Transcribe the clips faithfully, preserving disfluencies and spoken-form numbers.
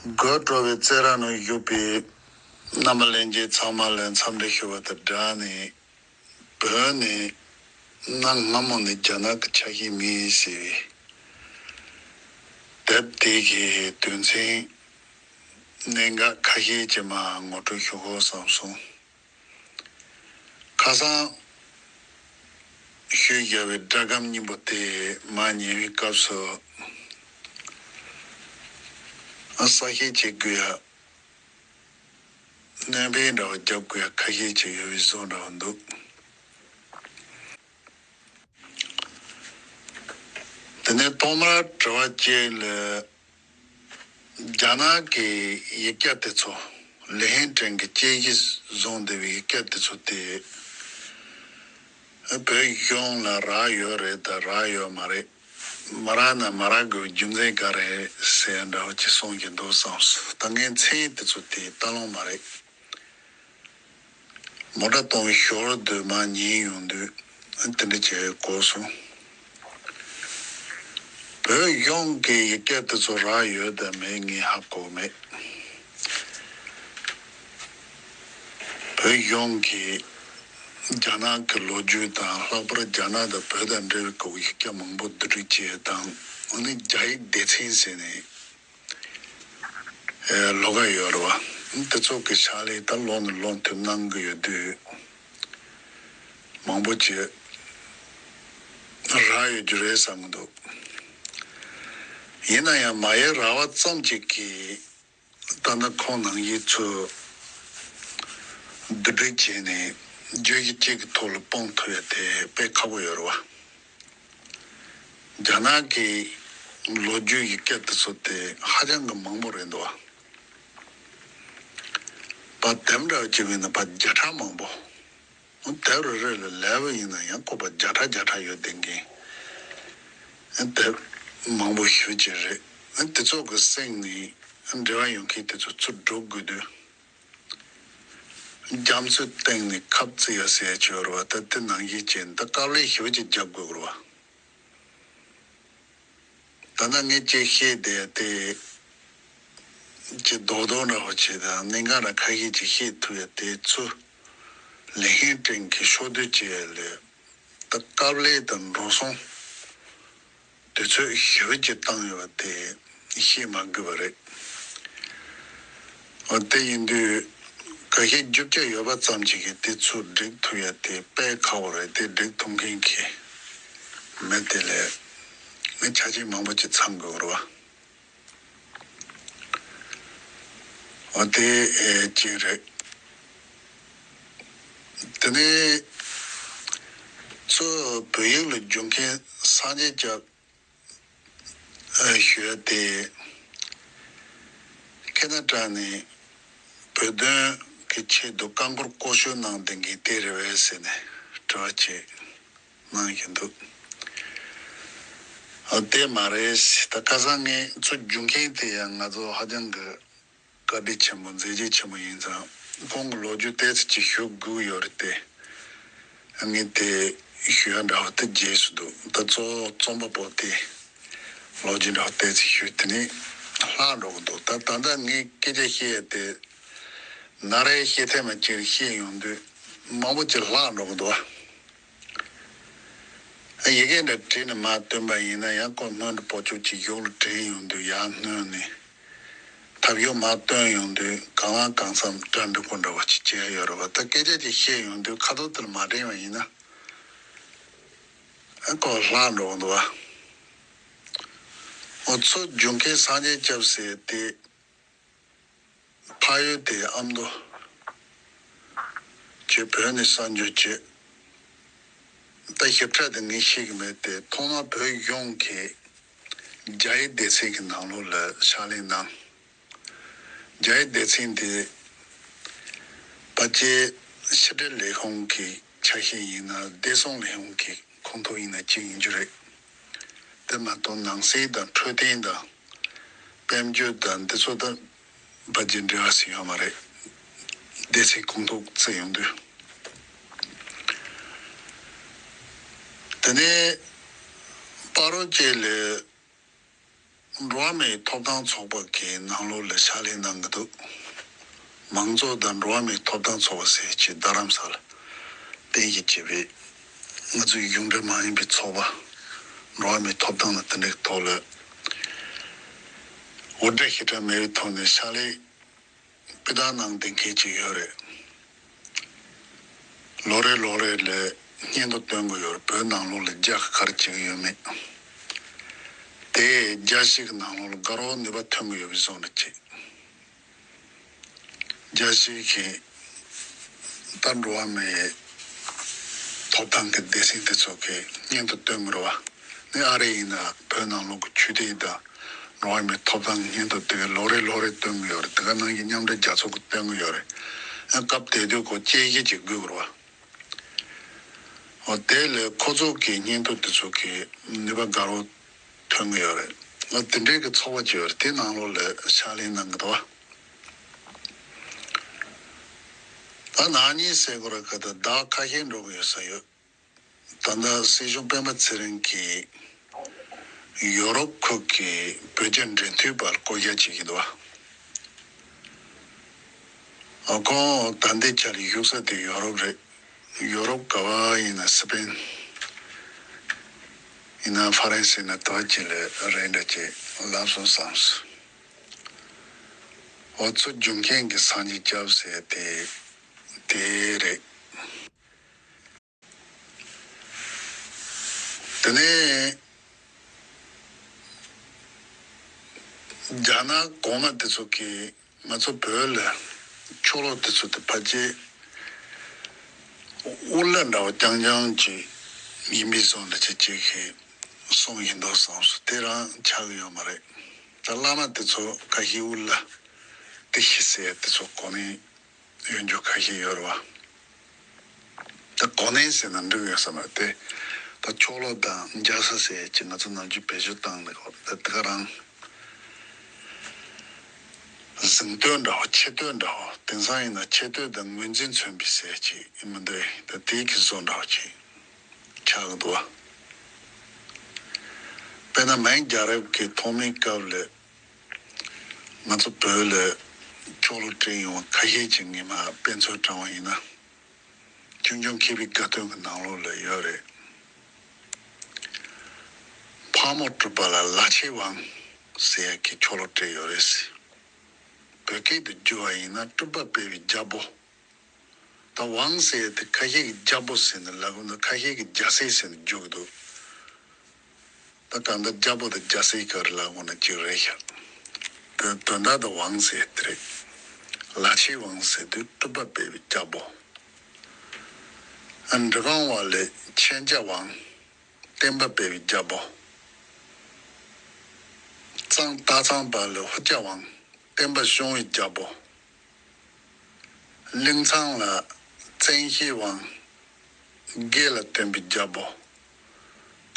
དགོད་བྲོ་བའི་རྩེད་ར་ནང་བཞུགས་པའི་རྣམ་པ་ལྷན་རྒྱས་ཚང་མ་ལ་འཚམས་འདྲི་ཞུ་བ་དང་སྦྲགས་ནས། བོད་ནས་གནའ་སྔ་མོ་ནས་རྒྱ་ནག་གི་ཆ་ཤས་མེད་ཟེར་བའི་དེབ་དེ་གི་དོན་ཚན་གནད་འགག་ཁ་ཤས་ཅིག་མར་ངོ་སྤྲོད་ཞུ་དགོས་བསམ་སོང་། ཁ་སང་ཞུས་བཞག་པའི་སྒྲ་སྒམ་སྙིང་པོ་དེ་མར་ཉན་པའི་སྐབས་སུ། ཨ་གསལ་བཤད་བྱེད་དགོས་ཡ། སྣོན་པ་འདྲ་བོ་རྒྱབ་དགོས་ཡ་ཁ་ཤས་ཅིག་ཡོད་པའི་བཟོ་འདྲ་བོ་འདུག། དེ་ནས་ཐོག་མར་དྲི་བ་གཅིག་ལ། རྒྱ་ནག་གི་ཡིག་བརྒྱ་དེ་ཚོ། ལི་ཧེང་ཀྲེང་གི་དཔྱད་གཞི་བཟུང་བསྡད་པའི་ཡིག་བརྒྱ་དེ་ཚོ་དེ། བོད་གཞུང་ལ་རག་ཡོད་རེད་དང་རག་ཡོད་མ་རེད། མ་རག་ན་མ་རག་དགོས་རྒྱུ་མཚན་ག་རེ་ཟེར་འདྲ་བོ་ཅིག་གསུང་གི་འདུག་བསམས་སོང་། ད་ངས་མཚན་དེ་ཚོ་དེ་ལྟ་ལོང་མ་རེད། མོ་ཊ་གཏོང་ཞོར་དུ་མར་ཉན་ཡོང་དུས་དེ་འདྲ་བྱས་གོ་སོང་། བོད་གཞུང་གི་ཡིག་བརྒྱ་དེ་ཚོ་རག་ཡོད་དམ་མེད་ངས་ཧ་གོ་མེད། བོད་གཞུང་གིས་རྒྱ་ནག་གི་ལོ་རྒྱུས་དང་། ལྷག་པར་རྒྱ་ནག་དང་བོད་དང་འབྲེལ་བའི་སྐོར་ཡིག་བརྒྱ་མང་པོ་བསྡུ་སྒྲིག་བྱས་དང་། ཨ་ནི་རྒྱ་ཡིག་སྡེ་ཚན་ཟེར་ནས་ཨེ་ལོགས་ཀ་ཡོད་རེད་བ། དེ་ཚོ་གི་ཕྱག་ལས་ད་ལོ་ནས་ལོ་མཐུད་གནང་གི་ཡོད་དུས། མང་པོ་ཅིག་རག་ཡོད་རྒྱུ་རེད་བསམ་གྱི་འདུག། ཡིན་ན་ཡང་མ་ཡལ་རག་པ་ཙམ་ཅིག་གིས་ད་ལྟ་ཁོང་ནང་བཞིན་ཚུར་བསྡུ་སྒྲིག་བྱས་ནས་བརྗོད་གཞི་གཅིག་གི་ཐོག་ལ་སྤུངས་ཐུབ་ཡ་དེ་དཔེ་ཁག་པོ་ཡོད་རེད་བ། རྒྱ་ནག་གི་ལོ་རྒྱུས་ཀྱི་སྐད་དེ་ཚོ་དེ་ཧ་ཅང་གི་མང་པོ་རེད་འདུག་བ། པ་དེ་འདྲ་བ་ཅིག་ཡིན་ན་པ་བརྒྱ་ཕྲག་མང་པོ། དེབ་རེ་རེ་ལ་ལེ་བ་ཡིན་ན་ཡང་ཀོ་པ་བརྒྱ་ཕྲག་བརྒྱ་ཕྲག་ཡོད་བསྡད་མཁན་དེབ་མང་པོ་ཞེ་ཅིག་རེད། དེ་ཚོ་གི་སྟེང་ནས་འབྲེལ་བ་ཡོད་མཁན་དེ་ཚོ་ཚུར་སྒྲོག་དགོས་དུས། རྒྱ་མཚོའི་སྟེང་ནས་ཁབ་བརྩིགས་ཡ་ཟེར་ཡ་ཅིག་ཡོད་རེད་བ། ད་དེ་ནང་བཞིན་བྱས་ནས་ད་དཀའ་ལས་ཞེ་པོ་ཅིག་རྒྱབ་དགོས་རེད་བ། ད་ལྟ་ངས་ཅིག་བཤད་བསྡད་དེ་ཅིག་རྡོག་རྡོག་འདྲ་བོ་བྱས་དང་གནད་འགག་འདྲ་ཁ་ཤས་ཅིག་བཤད་ཐུབ་ཡ་དེ་ཚོ་ལི་ཧེང་ཀྲེང་གིས་ཕྱོགས་བསྡུས་བྱས་ཡ་ལས། ད་དཀའ་ལས་དང་འགྲོ་སོང་དུས་ཚོད་ཞེ་པོ་ཅིག་བཏང་ཡོད་པ་དེ་བཤད་མ་དགོས་པ་རེད། འོ་དེ་ཡིན་དུས་ཁ་ཤས་རྒྱུ་ཆ་ཡོད་པ་ཙམ་ཅིག་གིས་དེ་ཚོ་སྒྲིག་ཐུབ་ཡ་དེ་དཔེ་ཁག་པོ་རེད། དེ་སྒྲིག་ཐུབ་མཁན་གྱི་མི་དེ་ལས་ནི་ཆ་རྐྱེན་མང་པོ་ཅིག་ཚང་དགོས་རེད་བ། འོ་དེ་ཨེ་གཅིག་རེད། དེ་ནས་གཙོ་བོད་ཡིག་ལ་སྦྱོང་མཁན་སངས་རྒྱས་སྐྱབས་ཨེ་ཞུ་ཡ་དེ་ཁེ་ན་ཌ་ནས་བོད་དོན་གྱི་ཆེད་དུ་རྐང་འཁོར་སྐོར་ཞུགས་གནང་བསྡད་མཁན་དེ་རེད་པས་ཟེར་ནས་དྲི་བ་བྱས། གནང་བཞིན་འདུག། ཨ་དེ་མ་རེད། ད་ཁ་སང་ངས་ཚུར་རྒྱུག་མཁན་དེ་ཡང་ང་ཚོ་ཧ་ཅང་གི་བཀའ་དྲིན་ཆེན་པོ་མཛད་རྗེས་ཆེན་པོ་ཡིན་ཙང་ཁོང་གི་ལོ་རྒྱུས་ཏོག་ཙམ་ཅིག་ཞུ་དགོས་ཡོད་རེད་དེ། ངས་དེ་ཞུ་ཡ་འདྲ་བ་དེ་རྗེས་སུ་འདུག། ད་གཙོ་བོ་རྩོམ་པ་པོ་དེ་ལོ་རྒྱུས་འདྲ་བ་ཏོག་ཙམ་ཞུས་དེ་ནས་ལྷག་འགྲོ་གི་འདུག། ད་ད་ལྟ་ངས་སྐད་ཆ་བཤད་ཡ་དེ་ན་རེ་བཤད་ཐེངས་མ་གཅིག་བཤད་ཡོང་དུས་མང་པོ་ཅིག་ལྷག་འགྲོ་གི་འདུག་བ། ཡི་གེ་འདྲ་བྲིས་ནས་མར་བཏོན་པ་ཡིན་ན་ཡང་ཁོ་སྣོན་འདྲ་པོ་ཅིག་གཞུག་ལ་དྲན་ཡོང་དུས་ཡར་སྣོན་ནས་ཐབས་ཤེས་མར་བཏོན་ཡོང་དུས་གང་ལ་གང་འཚམ་གྲ་འགྲིག་པོ་འདྲ་བ་ཅིག་བྱས་ཡོད་རེད་བ། ད་སྐད་ཆ་ཅིག་བཤད་ཡོང་དུས་ཁ་ཐོག་དེར་མ་དྲན་པ་ཡིན་ན་ཁོ་ལྷག་འགྲོ་གི་འདུག་བ། འོ་ཚུར་རྒྱུག་མཁན་སངས་རྒྱས་སྐྱབས་ཟེར་དེ། ཕ་ཡུལ་དེ་ཨ་མདོ། ཁྱེད་བོད་ནས་གསར་འབྱོར་བྱས། ད་ཞིབ་ཕྲ་དེ་ངས་ཤེས་ཀྱི་མེད་དེ། ཐོག་མར་བོད་གཞུང་གིས་རྒྱ་ཡིག་སྡེ་ཚན་གྱི་ནང་ལོགས་ལ་ཕྱག་ལས་གནང་། རྒྱ་ཡིག་སྡེ་ཚན་དེ་ཕལ་ཆེར་ཕྱི་དྲིལ་ལས་ཁུངས་ཀྱི་ཆ་ཤས་ཡིན་ན་བདེ་སྲུང་ལས་ཁུངས་ཀྱི་ཁོངས་གཏོགས་ཡིན་ན་གཅིག་ཡིན་རྒྱུ་རེད། དེ་མ་གཏོགས་ནང་སྲིད་དང་འཕྲོད་བསྟེན་དང་དཔལ་འབྱོར་དང་འདི་ཚོ་དང་ཕལ་ཆེར་འབྲེལ་བ་ཞིག་ཡོད་མ་རེད། སྡེ་ཚན་ཁོངས་གཏོགས་བརྩི་ཡོང་དུས། དེ་ནས་སྤ་རོ་བཅས་ལས་ འགྲོ་བ་མིའི་ཐོབ་ཐང་ཚོགས་པ་གི་ནང་ལོགས་ལ་ཕྱག་ལས་གནང་གི་འདུག་མང་གཙོ་དང་འགྲོ་བ་མིའི་ཐོབ་ཐང་ཚོགས་པ་ཟེར་གྱི་རྡ་རམ་ས་ལ་རྟེན་གཞི་བྱས་པའི་ང་ཚོའི་གཞུང་འབྲེལ་མ་ཡིན་པའི་ཚོགས་པ། འགྲོ་བ་མིའི་ཐོབ་ཐང་ལ་དེ་འདྲའི་ཐོག་ལ་འུར་སྒྲ་ཞེ་དྲག་མེད་པའི་ཐོག་ནས་ཕྱག་ལས་སྤུས་དག་གནང་བསྡད་མཁན་ཅིག་ཡོད་རེད། ལོ་རེ་ལོ་རེ་ལ་སྙན་ཐོ་སྟོན་གྱི་ཡོད་རེད། བོད་ནང་ལོགས་ལ་རྒྱ་ག་རེ་བྱེད་ཀྱི་ཡོད་མེད། དེ་རྒྱལ་སྤྱི་གི་ནང་ལོགས་ལ་དགའ་རོགས་ནུས་པ་ཐོན་གྱི་ཡོད་པའི་བཟོ་འདྲ་ཅིག་རྒྱལ་སྤྱི་གི་ད་འགྲོ་བ་མིའི་ཐོབ་ཐང་གི་སྡེ་ཚན་དེ་ཚོ་གི་སྙན་ཐོ་སྟོན་གྱི་རེད་བ། ནི་ཨ་རི་ཡིན་ན་བོད་ནང་ལོགས་ཀྱི་ཆོས་དད་དང་འགྲོ་བ་མིའི་ཐོབ་ཐང་གི་སྙན་ཐོ་དེ་ག་ལོ་རེ་ལོ་རེ་སྟོན་གྱི་ཡོད་རེད། དེ་ག་ནང་བཞིན་མཉམ་འབྲེལ་རྒྱལ་ཚོགས་ཀྱི་སྟོན་གྱི་ཡོད་རེད། ཨ་སྐབས་དེ་དུས་ཁོ་དཔྱད་གཞི་ཅིག་དགོས་ཀྱི་རེད་བ། འོ་དེ་ལས་ཁོ་ཚོ་གི་སྙན་ཐོ་དེ་ཚོ་གི་ནུས་པ་དགའ་རོགས་ཐོན་གྱི་ཡོད་རེད། ང་དེ་འདྲའི་གི་ཚོགས་པ་ཅིག་ཡོད་རེད། དེ་ནང་ལོགས་ལ་ཕྱག་ལས་གནང་གི་འདུག་བ། ད་ན་ནིང་ཟེར་དགོས་རེད། ག་ད་ཟླ་ཁ་ཤས་འགྲོ་གི་ཡོད་ས་ཡོད། ད་ལྟ་སྲིད་སྐྱོང་སྤེན་པ་ཚེ་རིང་གིས་ཡོ་རོབ་ཁུལ་གྱི་བོད་རྒྱ་འབྲེལ་མཐུད་པར་བསྐོ་རྒྱ་བྱེད་ཀྱི་འདུག་བ། ཁོང་ད་ལྟའི་ཆར་བཞུགས་ས་དེ་ཡོ་རོབ་རེད། ཡོ་རོབ་ག་བ་ཡིན་ན་སི་པེན་ཡིན་ན་ཧྥ་རན་སི་ཡིན་ན་དེ་བ་ཅིག་ལ་རེད་འདྲ་ཅིག་ལབ་སོང་བསམས་སོང་། འོ་ཚོ་རྒྱུ་མཁན་གྱི་སངས་རྒྱས་སྐྱབས་ཟེར་དེ་དེ་རེད། དེ་ནས་རྒྱ་ནག་གོང་མ་དེ་ཚོ་གིས་ང་ཚོ་བོད་ལ་ཕྱོགས་ལྷུང་དེ་ཚོ་དེ་ཕལ་ཆེར་དབུ་བླ་འདྲ་བོ་རྐྱང་རྐྱང་ཅིག་ཡིན་པའི་བཟོ་འདྲ་ཅིག་ཅིག་གིས་གསུངས་ཡིན་མདོག་བསམ་སོང་། དེ་རང་ཆགས་ཀྱི་ཡོད་མ་རེད། ད་བླ་མ་དེ་ཚོ་ཁ་ཤས་དབུ་བླ་དེ་ཤི་ཟེར་དེ་ཚོ་གོ་ནས། ཡོད་རྒྱུ་ཁ་ཤས་ཡོད་རེད་བ། ད་གོ་གནས་ཟེར་ན་འགྲིག་ཡོད་ས་མ་རེད་དེ། ད་ཕྱོགས་ལྷུང་དང་འཇའ་ས་ཟེར་ཡས་ཀྱི་ང་ཚོ་ནམ་རྒྱུན་བེད་སྤྱོད་བཏང་ནས་ད་དེ་ག་རང་། གཟེངས་བསྟོད་འདྲ་བོ་ཆེ་བསྟོད་འདྲ་བོ་དེང་སང་ཡིན་ན་ཆེ་བསྟོད་དང་ངོས་འཛིན་མཚོན་པའི་ཟེར་ཡས་ཀྱི་ཡིན་མི་འདུག་ད་དེའི་གི་བཟོ་འདྲ་བོ་ཅིག་ཆགས་ཀྱི་འདུག་བ། དཔེར་ན་མའི་རྒྱལ་རབས་ཀྱི་ཐོག་མའི་སྐབས་ལ། ང་ཚོ་བོད་ལ་ཕྱོགས་ལྷུང་སྤྲད་ཡོང་བ་ཁ་ཤས་ཅིག་ངས་མར་དཔེ་མཚོན་དྲངས་པ་ཡིན་ན། ཆོས་འབྱུང་མཁས་པའི་དགའ་སྟོན་གྱི་ནང་ལོགས་ལ་ཡོད་རེད། ཕག་མོ་གྲུ་པ་ལ་ལ་ཆེ་ཝང་ཟེར་ཡག་གི་ཕྱོགས་ལྷུང་སྤྲད་ཡོད་རེད་ཟེར། བོད་སྐད་དུ་བསྒྱུར་བ་ཡིན་ན་སྤྲུལ་པ་སྤེལ་བའི་རྒྱལ་པོ། ད་ཝང་ཟེར་ཡག་དེ་ཁ་ཤས་ཀྱིས་རྒྱལ་པོ་ཟེར་ནས་ལབ་ཀྱི་འདུག་ཁ་ཤས་ཀྱིས་རྒྱལ་སྲས་ཟེར་ནས་བསྒྱུར་གྱི་འདུག་ད་གང་ལྟར་རྒྱལ་པོ་དང་རྒྱལ་སྲས་ག་རེ་ལབ་དགོས་ན་གཅིག་རེད་ཤག་དེ་དོན་དག་དེ་ཝང་ཟེར་དེ་རེད། ལ་ཆེ་ཝང་ཟེར་དུས་སྤྲུལ་པ་སྤེལ་བའི་རྒྱལ་པོ། ཨ་འབྲི་གང་བ་ལས་ཆེན་རྒྱ་ཝང་། བསྟན་པ་སྤེལ་བའི་རྒྱལ་པོ། གཙང་སྟག་ཚང་པ་ལས་ཧུ་རྒྱ་ཝང་། བསྟན་པ་སྲུང་བའི་རྒྱལ་པོ། གླིང་ཚང་ལ་བཙན་ཤེད་དབང་། དགེ་ལ་བསྟེན་པའི་རྒྱལ་པོ།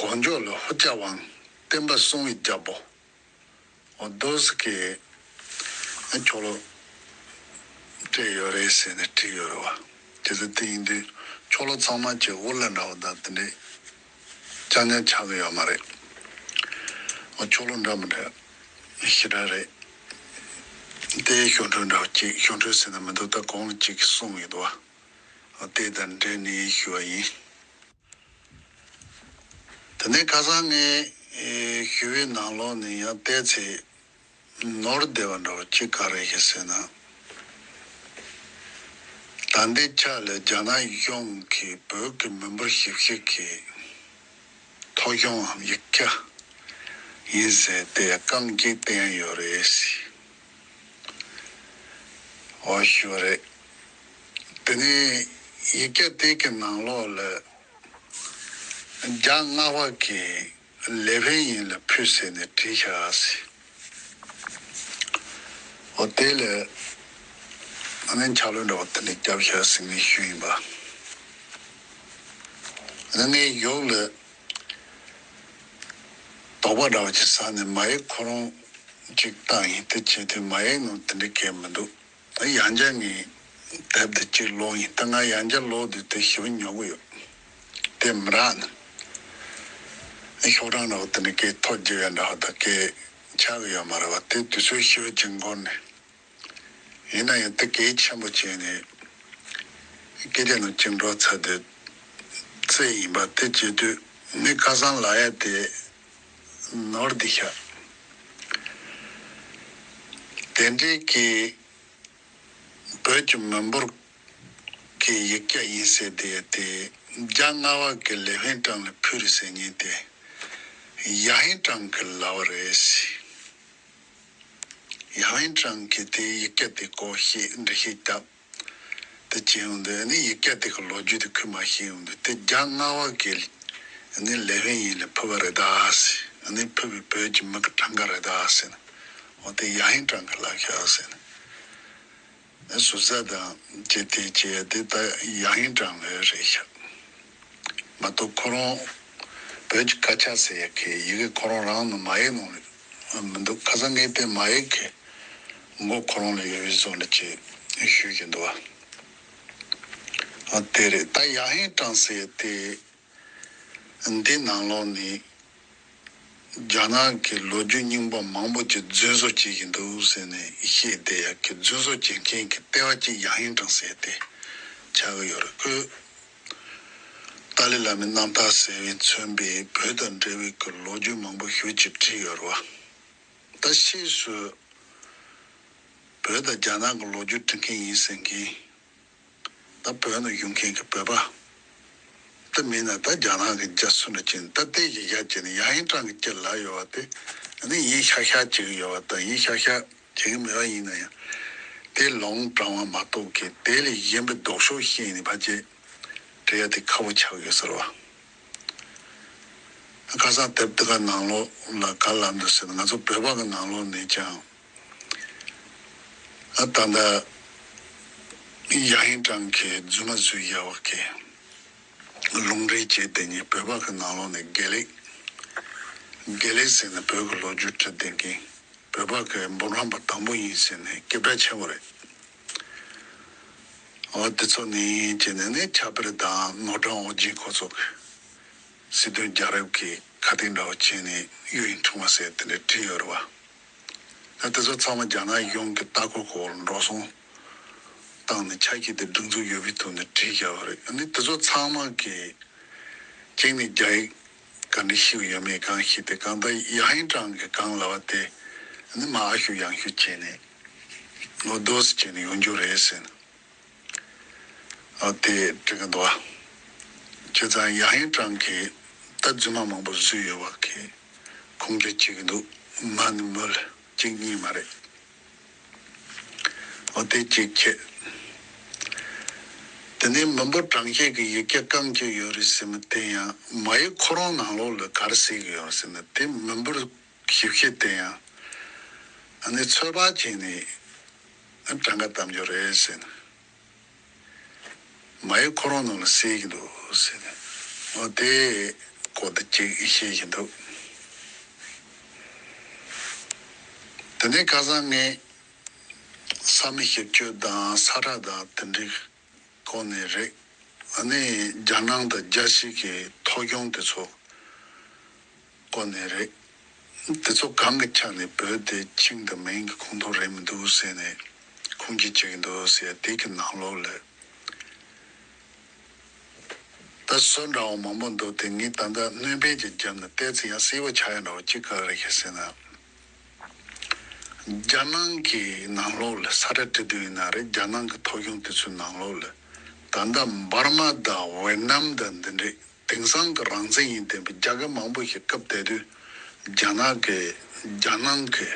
གོ་འཇོ་ལ་ཧུ་རྒྱ་དབང་། བསྟན་པ་སྲུང་བའི་རྒྱལ་པོ། འོ་དོ་སི་ཀེ་ཨ་ཆོ་ལོ་སྤྲད་ཡོད་རེད་ཟེར་ནས་བྲིས་ཡོད་རེད་བ། དེ་ཚོ་དེ་ཡིན་དུས་ཆོ་ལོ་ཚང་མ་ཅིག་དབུ་བླ་འདྲ་བོ་དང་དེ་འདྲས་རྐྱང་རྐྱང་ཆགས་ཀྱི་ཡོད་མ་རེད། འོ་ཆོ་ལོ་འདྲ་མི་འདྲ་ཞེ་དྲག་རེད། དེ་ཞོ་འཕྲུལ་འདྲ་བོ་ཅིག་ཞོ་འཕྲུལ་ཟེར་ན་མི་འདུག་ད་གོང་ལ་ཅིག་གསུངས་ཡོད་དོ། དེ་དང་འབྲེལ་ནས་ཞུ་བ་ཡིན། དེ་ནས་ཁ་སང་ངས་ཞུ་བའི་ནང་ལོགས་ནས་ཡང་བལྟས་ཚེ་ནོར་བདེ་བ་འདྲ་བོ་ཅིག་ག་རེ་ཞིག་ཟེར་ན། ད་ལྟའི་ཆ་ལ་རྒྱ་ནག་གཞུང་གིས་བོད་ཀྱི་མི་འབོར་བཞི་བཅུ་གི་ཐོ་གཞུང་ཡིག་ཆ་ཡིན་ཟེར་ཏེ་རྐང་གཅིག་བསྟན་ཡོད་རེད། འོ་ཞུ་རེད། དེ་ནས་ཡིག་ཆ་དེ་གི་ནང་ལོགས་ལ་རྒྱ་སྔ་བ་གི་ལེ་ཕན་ཡིན་ལ་ཕུལ་ཟེར་ནས་བྲིས་བཞག་ཟེར། འོ་དེ་ལས་ཨ་ནི་ཆ་ལོས་འདྲ་བ་དེ་འདྲ་བརྒྱབ་བཞག་ཟེར་ནས་ཞུས་ཡིན་པ། ཨ་ནི་ངས་ཡོག་ལ་དོགས་པ་འདྲ་བ་ཅིག་ཟ་ནས་མ་ཡིག་ཁོ་རང་ཅིག་བཏང་ཡིན། དེ་བྱེད་དུས་མ་ཡིག་ནང་དེ་འདྲ་གས་མི་འདུག་ད་ཡང་བསྐྱར་ངས་དེབ་དེ་གཅིག་ཀློག་ཡིན། ད་ང་ཡང་བསྐྱར་ཀློག་དུས་དེ་ཞེ་པོ་ཉོབ་ཀྱི་ཡོད། དེ་མི་རག་ན། ཤོག་གྲངས་འདྲ་བོ་དེ་འདྲ་སྐད་ཐོ་རྒྱབ་ཡ་འདྲ་བོ་དང་སྐད་ ཆགས་ཀྱི་ཡོད་མ་རེད་བ། དེ་དུས་ཚོད་ཤི་བའི་ཅིང་གོ་ནས། ཡིན་ན་ཡང་དེ་གལ་ཆེན་པོ་བྱས་ནས་སྐད་ཆ་ནང་བཅིངས་འགྲོལ་ཚར་དུས་ཚེ་ཡིན་པ་དེ་བྱེད་དུས་ནི་ཁ་སང་ལ་ཡ་དེ་ནོར་འདི་ཤ། དེ་འདྲའི་གི་བོད་ཀྱི་མི་འབོར་གྱི་ཡིག་སྐྱ་ཡིན་ཟེར་དེ་དེ་རྒྱ་རྔ་བ་གི་ལེ་ཧན་ཀྲང་ལ་ཕུལ་རེད་ཟེར་མཁན་དེ་ཡ་ཧན་ཀྲང་གི་ལབ་པ་རེད། ཡ་ཧན་ཀྲང་གི་དེ་ཡིག་སྐྱ་དེ་སྐོར་བཤད་འགྲེལ་བཤད་བཏབ། དེ་བྱས་ཡོང་དུས་ནི་ཡིག་སྐྱ་དེ་གི་ལོ་རྒྱུས་དེ་ཁོས་མ་ཤེས་ཡོང་དུས་དེ་རྒྱ་རྔ་བ་གི་ནི་ལེ་ཧན་ཡིན་ལ་ཕུལ་བ་རེད་ད་ཟེར། ནི་ཕུལ་བའི་བོད་ཀྱི་མི་གི་གྲངས་ཀ་རེད་ད་ཟེར་ན། འོ་དེ་ཡ་ཧན་ཀྲང་གི་ལབ་ཤག་ཟེར་ན། ཟུར་ཟ་དང་བཅས་ཏེ་བྱས་ཏེ་ད་ཡ་ཧན་ཀྲང་ལ་རེད་ཤག་མ་གཏོགས་ཁོ་རང་བོད་ཀྱི་སྐད་ཆ་ཟེར་ཡ་གི་ཡི་གེ་ཁོ་རང་རང་ནང་མ་ཡིག་ནང་ལ་མི་འདུག་ཁ་སང་ངས་དེ་མ་ཡིག་གི་མགོ་ཁོ་རང་ལ་ཡོད་པའི་བཟོ་འདྲ་ཅིག་ཞུ་གི་འདུག་བ། ཨ་དེ་རེད། ད་ཡ་ཧན་ཀྲང་ཟེར་ཡ་དེ། འདི་ནང་ལོགས་ནས་རྒྱ་ནག་གི་ལོ་རྒྱུས་རྙིང་པ་མང་པོ་ཅིག་རྫུན་བཟོ་བྱེད་ཀྱི་འདུག་ཟེར་ནས་བཤད་བསྡད་ཡ་གི་རྫུན་བཟོ་བྱེད་མཁན་གྱི་ལྟེ་བ་གཅིག་ཡ་ཧན་ཀྲང་ཟེར་ཏེ་ཆགས་ཀྱི་ཡོད་རེད། ཁོས་ཏཱ་ལའི་བླ་མའི་རྣམ་ཐར་ཟེར་བས་མཚོན་པའི་བོད་དང་འབྲེལ་བའི་གི་ལོ་རྒྱུས་མང་པོ་ཞེ་ཅིག་བྲིས་ཡོད་རེད་བ། ད་ཕྱིས་སུ་བོད་དང་རྒྱ་ནག་གི་ལོ་རྒྱུས་འབྲི་མཁན་ཡིན་ཟེར་མཁན། ད་བོད་ནང་བཞུགས་མཁན་གྱི་བོད་པ། ད་མིན་ན་ད་རྒྱ་ནག་གི་རྒྱ་སུ་འདྲ་ཅན་ད་ལྟའི་གཞི་བཞག་བྱས་ནས་ཡ་ཧན་ཀྲང་གི་སྐྱེ་ལ་ཡོད་པ་དེ་ནི་ཡིན་ཤག་ཤག་བྱེད་ཀྱི་ཡོད་པ་དང་ཡིན་ཤག་ཤག་བྱེད་ཀྱི་མེད་པ་ཡིན་ན་ཡང་དེ་ལུང་དྲང་བ་མ་གཏོགས་ཀྱི་དེ་ལས་གཞན་པའི་ལྡོག་ཕྱོགས་བཤད་ནས་ཕལ་ཆེར་འབྲི་ཡ་དེ་ཁག་པོ་ཆགས་ཡོད་ཟེར་བ། ཁ་སང་དེབ་དེ་ག་ནང་ལོགས་ལ་ག་ལབ་འདུག་ཟེར་ན། ང་ཚོ་བོད་པ་གི་ནང་ལོགས་ནས་ཀྱང་ཨ་ད་ལྟ་ཡ་ཧན་ཀྲང་གི་རྫུན་མ་བཟོས་ཡ་བ་གི་ལུང་འདྲེན་བྱས་དེ་ཉིད་བོད་པ་གི་ནང་ལོགས་ནས་དགེ་ལེགས། དགེ་ལེགས་ཟེར་ནས་བོད་ཀྱི་ལོ་རྒྱུས་བྲིས་བསྡད་མཁན་བོད་པ་གི་འབུམ་རམས་པ་དང་པོ་ཡིན་ཟེར་ནས་སྐད་གྲགས་ཆེན་པོ་རེད། འོ་དེ་ཚོ་ནི་བྱས་ནས་ནི་ཁྱད་པར་དང་ནོར་བྲང་ཨོ་རྒྱན་ཁོ་ཚོ་གི་སྲིད་དོན་རྒྱལ་རབས་ཀྱི་ཁ་གཏད་འདྲ་བོ་བྱས་ནས་གཡུ་ཡི་ཕྲེང་བ་ཟེར་དེ་འདྲ་བྲིས་ཡོད་རེད་བ། ད་དེ་ཚོ་ཚང་མ་རྒྱ་ནག་གཞུང་གི་ལྟ་སྐོར་སྐོར་འགྲོ་སོང་བཏང་ནས་ཆ་ཤས་དེ་སྒྲིག་འཛུགས་ཡོད་པའི་ཐོག་ནས་བྲིས་བཞག་པ་རེད། ཨ་ནི་དེ་ཚོ་ཚང་མ་གི་གཅིག་ནས་རྒྱ་ཡིག་ག་འདྲ་ཤེས་ཡོད་མེད་གང་ཤེས་ཏེ་གང་ལྟར་ཡ་ཧན་ཀྲང་གི་གང་ལབ་པ་དེ་ཨ་ནི་མ་ཨ་ཤུ་ཡང་ཤུ་བྱས་ནས་ལོ་རྡོ་སི་བྱས་ནས་ཡོང་རྒྱུ་རེད་ཟེར་ནས། ཨ་དེ་འགྲིག་གི་འདུག་ཨ། བྱས་ཙང་ཡ་ཧན་ཀྲང་གིས་ད་རྫུན་མ་མང་པོ་བཟོས་ཡོད་པ་གི་ཁུངས་སྐྱེལ་བྱེད་ཀྱི་འདུག་མ་ནི་མོལ་གཅིག་གཉིས་མ་རེད། ཨ་དེ་གཅིག་བྱས། དེ་ནས་མི་འབོར་གྲངས་བཤེར་གྱི་ཡིག་སྐྱ་རྐང་གཅིག་ཡོད་རེད་ཟེར་མི་དེ་ཡང་མ་ཡིག་ཁོ་རང་ནང་ལོགས་ལ་ག་རེ་གསལ་གྱི་ཡོད་ཟེར་ན་དེ་མི་འབོར་ཞིབ་བཤེར་དེ་ཡང་ཨ་ནི་ཚོད་དཔག་བྱས་ནས་གྲངས་ཀ་བཏང་རྒྱུ་རེད་ཟེར་ན། མ་ཡིག་ཁོ་རང་ནང་ལ་གསལ་གྱི་འདུག་ཟེར་ནས། འོ་དེ་གོ་བརྡ་གཅིག་བཤད་བཞིན་འདུག་དེ་ནས་ཁ་སང་ངས་ས་མིག་ཞིབ་དཔྱོད་དང་ས་ཁྲ་དང་དེ་འདྲའི་སྐོར་ནས་རེད། ཨ་ནི་རྒྱ་ནང་དང་རྒྱ་ཕྱི་གི་ཐོ་གཞུང་དེ་ཚོ་སྐོར་ནས་རེད། དེ་ཚོ་གང་གི་ཆ་ནས་བོད་དེ་ཆིང་དང་མིང་གི་ཁོངས་གཏོགས་རེད་མི་འདུག་ཟེར་ནས་ཁུངས་སྐྱེལ་བྱེད་ཀྱི་འདུག་ཟེར་དེ་གི་ནང་ལོགས་ལ། ད་སུ་འདྲ་བོ་མང་པོ་འདུག་དེ་ངས་ད་ལྟ་སྣོན་པ་ཅིག་བརྒྱབ་ན་ཏོག་ཙམ་ཡང་གསལ་པོ་ཆགས་ཡ་འདྲ་བོ་ཅིག་ག་རེ་རེད་ཟེར་ན། རྒྱ་ནང་གི་ནང་ལོགས་ལ་ས་ཁྲ་བྲིས་དུས་ཡིན་ན་རེད། རྒྱ་ནང་གི་ཐོ་གཞུང་དེ་ཚོའི་ནང་ལོགས་ལ་ད་ལྟ་འབར་མ་དང་ཝེ་ནམ་དང་འདི་འདྲའི་དེང་སང་གི་རང་བཙན་ཡིན་བསྟན་པའི་རྒྱལ་ཁབ་མང་པོ་ཞིག་སྐབས་དེ་དུས་རྒྱ་ནག་གི་རྒྱ་ནང་གི་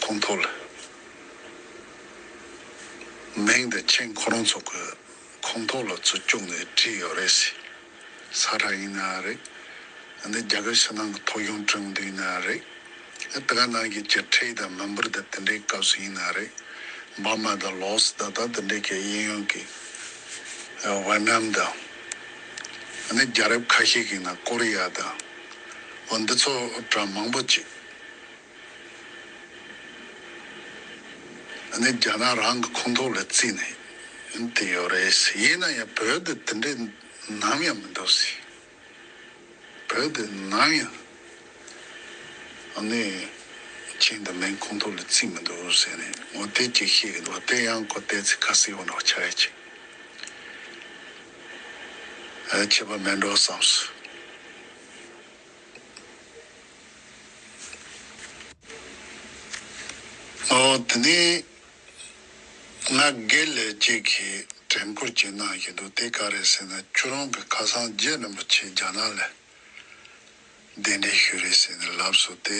ཁོངས་གཏོགས་ལ་མིང་དང་ཆིང་ཁོ་རང་ཚོ་གི་ཁོངས་གཏོགས་ལ་ཚུར་བཅུག་ནས་བྲིས་ཡོད་རེད་ཟེར། ས་ཁྲ་ཡིན་ན་རེད། ཨ་ནི་རྒྱ་གར་ཕྱི་ནང་གི་ཐོ་གཞུང་བྲིས་འདུག་ཡིན་ན་རེད། ཨ་དེ་ག་ནང་གི་བཅད་ཁྲིད་དང་མི་འབོར་དང་དེ་འདྲའི་སྐབས་སུ་ཡིན་ན་རེད། འབར་མ་དང་ལའོ་སི་དང་ད་དེ་འདྲའི་གི་གཡས་གཡོན་གྱི་ཝེ་ནམ་དང་། ཨ་ནི་རྒྱལ་རབས་ཁ་ཤས་ཀྱི་ནང་ཀོ་རི་ཡ་དང་། འོ་འདི་ཚོ་གྲངས་མང་པོ་ཅིག་ཨ་ནི་རྒྱ་ནག་རང་གི་ཁོངས་གཏོགས་ལ་བརྩིས་ནས་དེ་ཡོད་རེད། ཡིན་ན་ཡང་བོད་དེ་དེ་འདྲའི་ནམ་ཡང་མི་འདུག་ཟེར། བོད་དེ་ནམ་ཡང་ཨ་ནི་ ཅན་དུ་མིང་ཁོང་ཐོག་ལ་བརྩིས་མི་འདུག་ཟེར་ནས་འོ་དེ་ཅིག་བཤད་ཀྱི་འདུག་དེ་ཡང་ཁོ་བལྟས་ཚེ་ཁ་གསལ་བོ་འདྲ་བོ་ཆགས་ཡ་ཅིག་ཨ་ཁྱད་པར་མེད་འགྲོ་བསམས་སོང་། ཨོ་དེ་ནས་ང་སྒེར་ལ་གཅིག་གིས་དྲན་སྐུལ་ཅིག་གནང་བཞིན་འདུག་དེ་ག་རེད་ཟེར་ན་ཁྱོད་རང་གི་ཁ་སང་རྗེ་རིན་པོ་ཆེ་རྒྱ་ནག་ལ་གདན་འདྲེན་ཞུས་རེད་ཟེར་ནས་ལབ་སོང་སྟེ།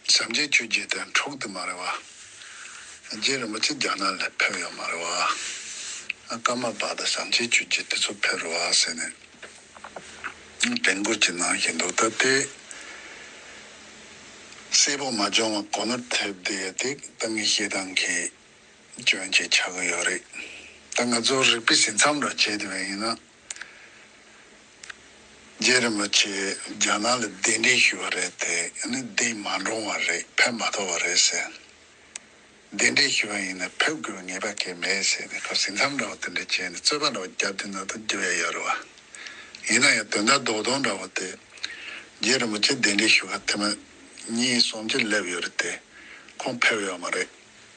བྱམས་ཆེན་ཆོས་རྗེ་དང་འཁྲུག་དེ་མ་རེད་བ། རྗེ་རིན་པོ་ཆེ་རྒྱ་ནག་ལ་ཕེབས་ཡོད་མ་རེད་བ། ཨ་ཀརྨ་པ་དང་བྱམས་ཆེན་ཆོས་རྗེ་དེ་ཚོ་ཕེབས་རེད་བ་ཟེར་ནས། དྲན་སྐུལ་གྱི་ནང་བཞིན་འདུག་ད་དེ་གསལ་པོ་མ་བྱུང་བ་གོ་ནོར་ཐེབས་བསྡད་ཡ་དེ་ད་ངས་བཤད་སྟངས་ཀྱི་སྐྱོན་ཅིག་ཆགས་ཀྱི་ཡོད་རེད། ད་ང་ཚོ་རིག་པའི་ཟིན་མཚམས་འདྲ་བྱས་བསྡད་པ་ཡིན་ན། རྗེ་རིན་པོ་ཆེ་རྒྱ་ནག་ལ་གདན་འདྲེན་ཞུས་པ་རེད་དེ་ཨ་ནི་གདན་མ་འདྲོངས་པ་རེད། ཕེབས་མ་ཐུབ་པ་རེད་ཟེར། གདན་འདྲེན་ཞུས་པ་ཡིན་ན་ཕེབས་དགོས་པའི་ངེས་པ་གང་ཡང་མེད་ཟེར་ནས་ཁོ་ཟིན་མཚམས་འདྲ་བོ་དེ་འདྲ་བྱས་ནས་རྩོད་པ་འདྲ་བོ་བརྒྱབ་དུས་ན་ད་རྒྱུ་ཡ་ཡོད་རེད་བ། ཡིན་ན་ཡང་དོན་དག་རྡོག་རྡོག་འདྲ་བོ་དེ་རྗེ་རིན་པོ་ཆེ་གདན་འདྲེན་ཞུ་ག་ཐེངས་མ་གཉིས་གསུམ་ཅིག་སླེབས་ཡོད་རེད་དེ་ཁོང་ཕེབས་ཡོད་མ་རེད།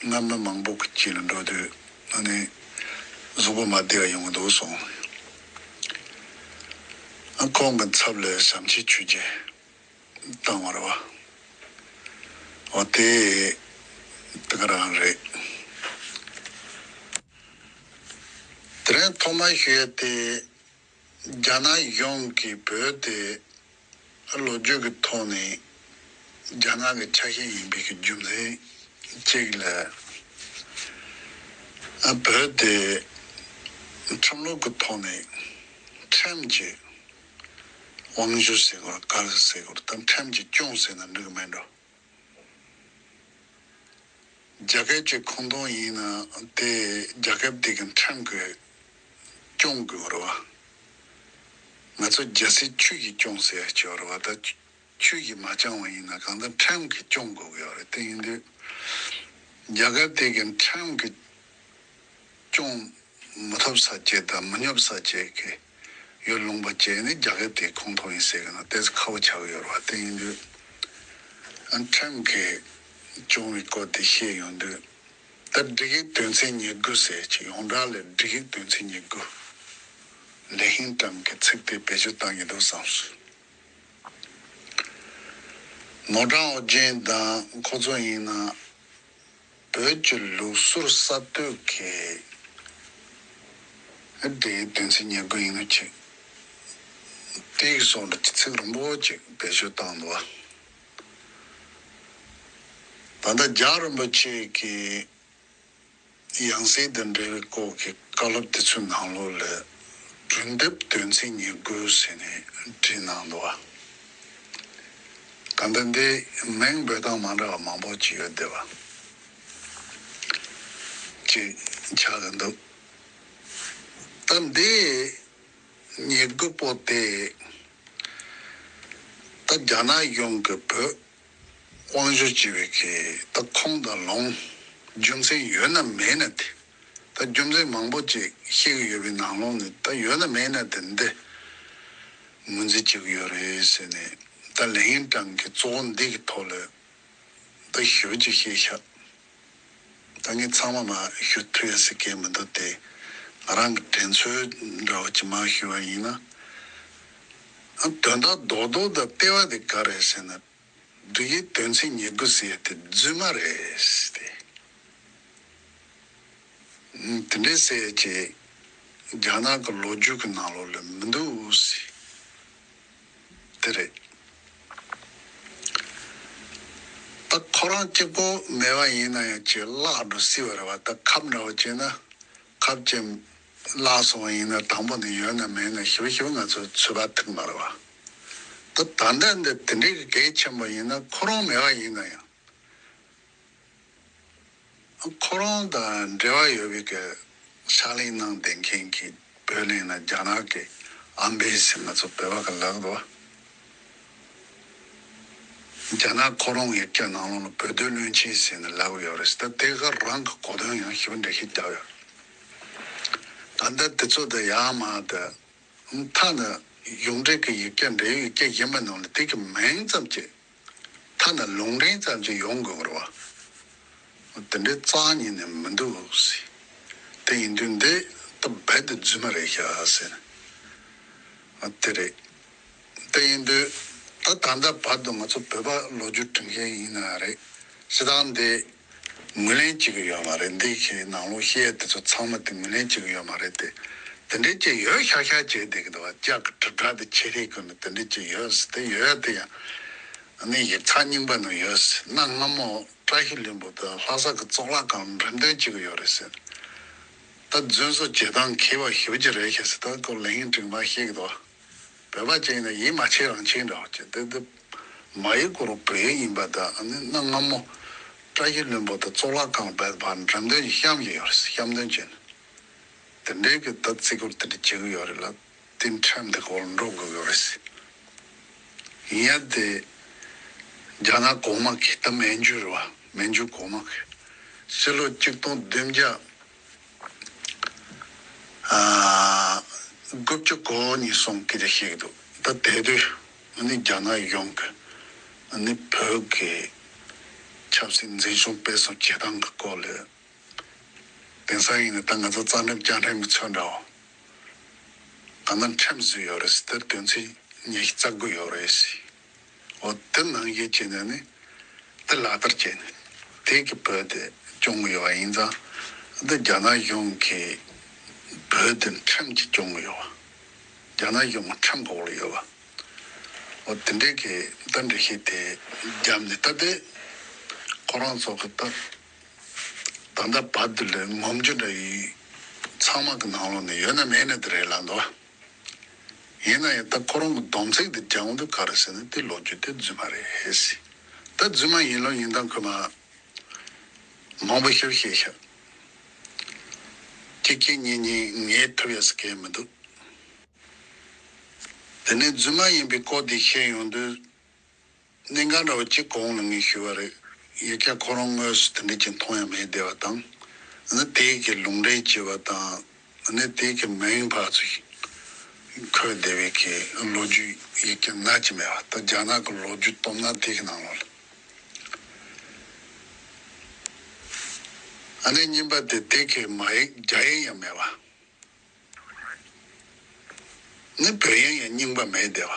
ང་མི་མང་པོ་གི་དཀྱིལ་ལ་འགྲོ་དུས་ཨ་ནི་གཟུགས་པོ་མ་བདེ་བ་ཡོང་གི་འདུག་གསུངས། ཨ་ཁོང་གི་ཚབ་ལ་བྱམས་ཆེན་ཆོས་རྗེ་བཏང་བ་རེད་བ། འོ་དེ་དེ་ག་རང་རེད། དེ་རིང་ཐོག་མར་ཞུ་ཡ་དེ། རྒྱ་ནག་གཞུང་གིས་བོད་དེ་ལོ་རྒྱུས་ཀྱི་ཐོག་ནས་རྒྱ་ནག་གི་ཆ་ཤས་ཡིན་པའི་གི་རྒྱུ་མཚན་གཅིག་ལ། བོད་དེ་ཁྲིམས་ལུགས་ཀྱི་ཐོག་ནས་ཁྲིམས་ཀྱི་དབང་སྒྱུར་ཟེར་དགོས་ག་རེ་ཟེར་དགོས་དང་ཁྲིམས་ཀྱི་སྐྱོང་ཟེར་ན་འགྲིག་གི་མེད་འགྲོ། རྒྱལ་ཁབ་ཅིག་ཁོངས་གཏོགས་ཡིན་ན་དེ་རྒྱལ་ཁབ་དེ་གི་ཁྲིམས་ཀྱིས་སྐྱོང་དགོས་རེད་བ། ང་ཚོ་རྒྱལ་སྲིད་ཆོས་ཀྱིས་སྐྱོང་ཟེར་ཡ་ཅིག་ཡོད་རེད་བ། ད་ཆོས་ཀྱིས་མ་སྐྱོང་བ་ཡིན་ན་གང་ལྟར་ཁྲིམས་ཀྱིས་སྐྱོང་དགོས་ཀྱི་ཡོད་རེད། དེ་ཡིན་དུས་རྒྱལ་ཁབ་དེ་གི་ཁྲིམས་ཀྱིས་སྐྱོང་མི་ཐུབ་ས་བཅས་དང་མི་ཉོབ་ས་བཅས་ཀྱི་ཡུལ་ལུང་པ་བཅས་ནི་རྒྱལ་ཁབ་དེའི་ཁོངས་གཏོགས་ཡིན་ཟེར་གི་ན་ཏོག་ཙམ་ཁག་པོ་ཆགས་ཀྱི་ཡོད་རེད་བ། དེ་ཡིན་དུས་ཨ་ཁྲིམས་ཀྱིས་སྐྱོང་བའི་སྐོར་དེ་བཤད་ཡོང་དུས་ད་སྒྲིག་ཡིག་དོན་ཚན་ཉེར་དགུ་ཟེར་གྱི་ཡོངས་གྲགས་ལ་སྒྲིག་ཡིག་དོན་ཚན་ཉེར་དགུ་ལི་ཧིང་ཀྲང་གི་ཚིག་དེ་བེད་སྤྱོད་བཏང་གི་འདུག་བསམས་སོང་། ནོར་བྲང་ཨོ་རྒྱན་དང་ཁོ་ཚོ་ཡིན་ན། བོད་ཀྱི་ལུགས་སྲོལ་གསར་གཏོད་ཀྱི་སྒྲིག་དོན་ཚན་ཉེར་དགུ་ཡིན་ནོ་ཅིག་དེའི་སོགས་ལ་ཚིག་རིང་པོ་ཅིག་བེད་སྤྱོད་བཏང་འདུག་བ། ད་ལྟ་རྒྱལ་བ་རིན་པོ་ཆེ་གི་ཡང་སྲིད་དང་འབྲེལ་བའི་སྐོར་གྱི་བཀའ་སློབ་དེ་ཚོའི་ནང་ལོགས་ལ་གྲོས་འདེབས་དོན་ཚན་ཉེར་དགུ་ཟེར་ནས་བྲིས་གནང་འདུག་བ། གང་ལྟར་འདི་མིང་འབོད་སྟངས་མ་འདྲ་བ་མང་པོ་ཅིག་ཡོད་བསྡད་པ་ཅིག་ཆགས་ཀྱི་འདུག་ད་འདི་ཉེར་དགུ་པོ་དེ་ད་རྒྱ་ནག་གཞུང་གིས་བོད་དབང་བསྒྱུར་བྱས་པའི་གི་ད་ཁུངས་དང་ལུང་རྒྱུ་མཚན་ཡོད་ན་མེད་ན་དེ་ད་རྒྱུ་མཚན་མང་པོ་ཅིག་བཤད་ཀྱི་ཡོད་པའི་ནང་ལོགས་ནས་ད་ཡོད་ན་མེད་ན་དེ་འདི་ངོས་འཛིན་བྱེད་ཀྱི་ཡོད་རེད་ཟེར་ནས་ད་ལི་ཧིང་ཀྲང་གིས་གཙོ་བོ་འདི་གི་ཐོག་ལ་ད་ཞུ་ཅིག་བཤད་ཤག་ད་ངས་ཚང་མ་མ་ཞུ་ཐུབ་ཡ་ཟེར་མཁན་མི་འདུག་སྟེ། ང་རང་གི་དྲན་ཚོད་འདྲ་བོ་ཅིག་མ་ཞུ་བ་ཡིན་ན། ཨ་དོན་དག་རྡོག་རྡོག་དང་ལྟེ་བ་དེ་ག་རེད་ཟེར་ན། སྒྲིག་ཡིག་དོན་ཚན་ཉེར་དགུ་ཟེར་ཡ་དེ་རྫུན་མ་རེད་ཟེར་ཏེ། དེ་འདྲའི་ཟེར་ཡ་ཅིག་རྒྱ་ནག་གི་ལོ་རྒྱུས་ཀྱི་ནང་ལོགས་ལ་མི་འདུག་ཟེར། དེ་རེད། ད་ཁོ་རང་གཅིག་པོ་མེད་པ་ཡིན་ན་ཡང་ཅིག་བརླག་འགྲོ་སྲིད་པ་རེད་བ། ད་ཁབ་འདྲ་བོ་བྱས་ན་ཁབ་ཅིག་བརླག་སོང་བ་ཡིན་ན་དང་པོ་ནས་ཡོད་ན་མེད་ན་ཞིབ་ཞིབ་ང་ཚོས་ཚོད་དཔག་ཐུབ་མ་རེད་བ། ད་ད་ལྟ་འདི་དེ་འདྲའི་གི་གལ་ཆེན་པོ་ཡིན་ན་ཁོ་རང་མེད་པ་ཡིན་ན་ཡང་། ཁོ་རང་དང་འབྲེལ་བ་ཡོད་པའི་གི་ཕྱག་ལས་གནང་བསྡད་མཁན་གྱི་བོད་གླིང་ན་རྒྱ་ནག་གི་ཨམ་བན་ཟེར་ང་ཚོ་བོད་པ་གི་ལབ་འདུག་བ། རྒྱ་ནག་ཁོ་རང་ཡིག་ཆ་ནང་ལོགས་ལ་བོད་དོན་བློན་ཆེན་ཟེར་ནས་ལབ་ཡོད་རེད། ད་དེ་ག་རང་གི་གོ་དོན་ཡང་ཞིབ་འགྲེལ་ཞིག་བརྒྱབ་ཡོད་རེད། ད་ལྟ་དེ་ཚོ་ད་ཡར་མར་ད་མཐའ་ན་གཞུང་འབྲེལ་གྱི་ཡིག་ཆ་འབྲེལ་ཡོད་ཡིག་ཆ་གཞན་པ་ནང་ལ་དེ་གི་མིང་ཙམ་གྱི་ཐ་ ཨ་ན་ལུང་འདྲེན་ཙམ་ཅིག་ཡོང་དགོས་རེད་བ། དེ་འདྲའི་རྩ་བ་ཉིད་ནས་མི་འདུག་ཟེར། དེ་ཡིན་དུས་འདི་ད་རྦད་དེ་རྫུན་མ་རེད་ཤག་ཟེར། ཨ་དེ་རེད། དེ་ཡིན་དུས་ད་ད་ལྟ་བར་དུ་ང་ཚོ་བོད་པ་ལོ་རྒྱུས་འབྲི་མཁན་ཡིན་ན་རེད། སྤྱིར་བཏང་འདི་ངོས་ལེན་བྱེད་ཀྱི་ཡོད་མ་རེད། འདི་གི་ནང་ལོགས་བཤད་དེ་ཚོ་ཚང་མ་དེ་ངོས་ལེན་བྱེད་ཀྱི་ཡོད་མ་རེད་དེ། དེ་འདྲའི་ཅིག་ཡོད་ཤག་ཤག་བྱས་བསྡད་ཀྱི་འདུག་བ། ལྕགས་ཀྱི་གྲིབ་བྲག་དེ་ཆེ་རིགས་ཀྱི་ནི་དེ་འདྲའི་ཅིག་ཡོད་ཟེར། དེ་ཡོད་དེ་ཡང་ཨ་ནི་ཡིག་ཚགས་རྙིང་པ་ནང་ཡོད་ཟེར། གནའ་སྔ་མོ་བཀྲ་ཤིས་ལྷུན་པོ་དང་ལྷ་ས་གི་གཙུག་ལག་ཁང་འགྲེམས་སྟོན་བྱེད་ཀྱི་ཡོད་རེད་ཟེར། ད་རྫུན་བཟོ་བྱེད་སྟངས་མཁས་པ་ཞེ་པོ་ཅིག་རེད་ཤག་ཟེར། ད་ཁོ་ལས་ཡིན་འགྲིག་མ་ཤེས་ཀྱི་འདུག་བ། བོད་པ་ཅིག་ཡིན་ན་ཡིད་མ་ཆེས་རང་ཆེས་འདྲ་བ་ཅིག་དེ་དེ་མ་ཡི་གུ་རུ་བོད་ཡིག་ཡིན་པ་དང་ཨ་ནི་གནའ་སྔ་མོ་བཀྲ་ཤིས་ལྷུན་པོ་དང་གཙུག་ལག་ཁང་བར་བར་འགྲེམས་སྟོན་ཞིག་བཤམས་ཀྱི་ཡོད་རེད། བཤམས་སྟོན་བྱས་ནས་དེ་འདྲའི་གི་ད་བརྩི་བཀུར་དེ་འདྲ་བྱེད་ཀྱི་ཡོད་རེད་ལ། དེ་ཁྲིམས་དེ་སྐོར་འགྲོ་དགོས་ཀྱི་རེད། ཡིན་ཡང་དེ་རྒྱ་ནག་གོང་མ་གིས་ད་མན་ཇུ་རེད་བ། མན་ཇུ་གོང་མ་གིས་ཕྱི་ལོ་གཅིག་སྟོང་བདུན་བརྒྱ་ཨ་དགུ་བཅུ་གོ་གཉིས་སོང་སྐད་ཆ་བཤད་ཀྱི་འདུག་ད་དེ་དུས་ཨ་ནི་རྒྱ་ནག་གཞུང་གི་ཨ་ནི་བོད་ཀྱི་ཆབ་སྲིད་འཛིན་སྐྱོང་སྤེལ་གསུམ་བྱེད་སྟངས་ཀྱི་སྐོར་ལ། དེང་སང་ཡིན་ན་ད་ང་ཚོ་རྩ་ཁྲིམས་བཅའ་ཁྲིམས་ཀྱི་ཚོད་འདྲ་བོ། གང་ལྟར་ཁྲིམས་བཟོས་ཡོད་རེད་ཟེར། དེར་དོན་ཚན་ཉི་ཤུ་རྩ་དགུ་ཡོད་རེད་ཟེར། འོ་དེ་ནང་བཞིན་བྱས་ནས་ནི་དེ་ལག་བསྟར་བྱས་ནས་དེ་གི་བོད་དེ་སྐྱོང་གི་ཡོད་པ་ཡིན་ཙང་། འདི་རྒྱ་ནག་གཞུང་གིས་བོད་དེ་ཁྲིམས་ཀྱིས་སྐྱོང་གི་ཡོད་པ། རྒྱ་ནག་གཞུང་ཁྲིམས་འོག་ལ་ཡོད་པ། འོ་དེ་འདྲའི་གི་ད་འགྲེལ་བཤད་དེ་བརྒྱབ་ནས་ད་དེ་ཁོ་རང་ཚོ་གི་ད། ད་ལྟ་བར་དུ་ལ་ངོམ་རྒྱུ་འདྲ་ཡི་ཚང་མ་གི་ནང་ལོགས་ནས་ཡོད་ན་མེད་ན་དེ་རེད་ལབ་འདུག་ཡིན་ན་ཡང་ད་ཁོ་རང་གི་སྡོམ་ཚིག་དེ་སྦྱང་དུས་ག་རེ་ཟེར་ན་དེ་ལོ་རྒྱུས་དེ་རྫུན་མ་རེད་ཟེར། ད་རྫུན་མ་ཡིན་ལོ་ཡིན་སྟངས་ཁོས་མ་མང་པོ་ཞིག་བཤད་ཤག་གཅིག་གཅིག་གཉིས་གཉིས་ངས་ཐུབ་ཡས་སུ་གས་མི་འདུག་དེ་ནས་རྫུན་མ་ཡིན་པའི་སྐོར་དེ་བཤད་ཡོང་དུས། གནད་འགག་འདྲ་བོ་གཅིག་གོང་ལ་ངས་ཞུས་པ་རེད། ཡིག་ཆ་ཁོ་རང་དངོས་སུ་དེ་འདྲ་ཅིག་མཐོང་ཡ་མེད་བསྡད་པ་དང་། ཨ་ནི་དེའི་གི་ལུང་འདྲེན་བྱས་པ་དང་། ཨ་ནི་དེའི་གི་མིང་ཕར་ཚུར་འཁོད་བསྡད་པའི་གི་ལོ་རྒྱུས་ཡིག་ཆ་སྣ་གཅིག་མེད་པ། ད་རྒྱ་ནག་གི་ལོ་རྒྱུས་སྟོབས་ན་དེ་གི་ནང་ལོགས་ལ། ཨ་ནི་གཉིས་པ་དེ་དེ་གི་མ་ཡིག་རྒྱ་ཡིག་ཡང་མེད་པ། ནི་བོད་ཡིག་ཡང་རྙིང་པ་མེད་བསྡད་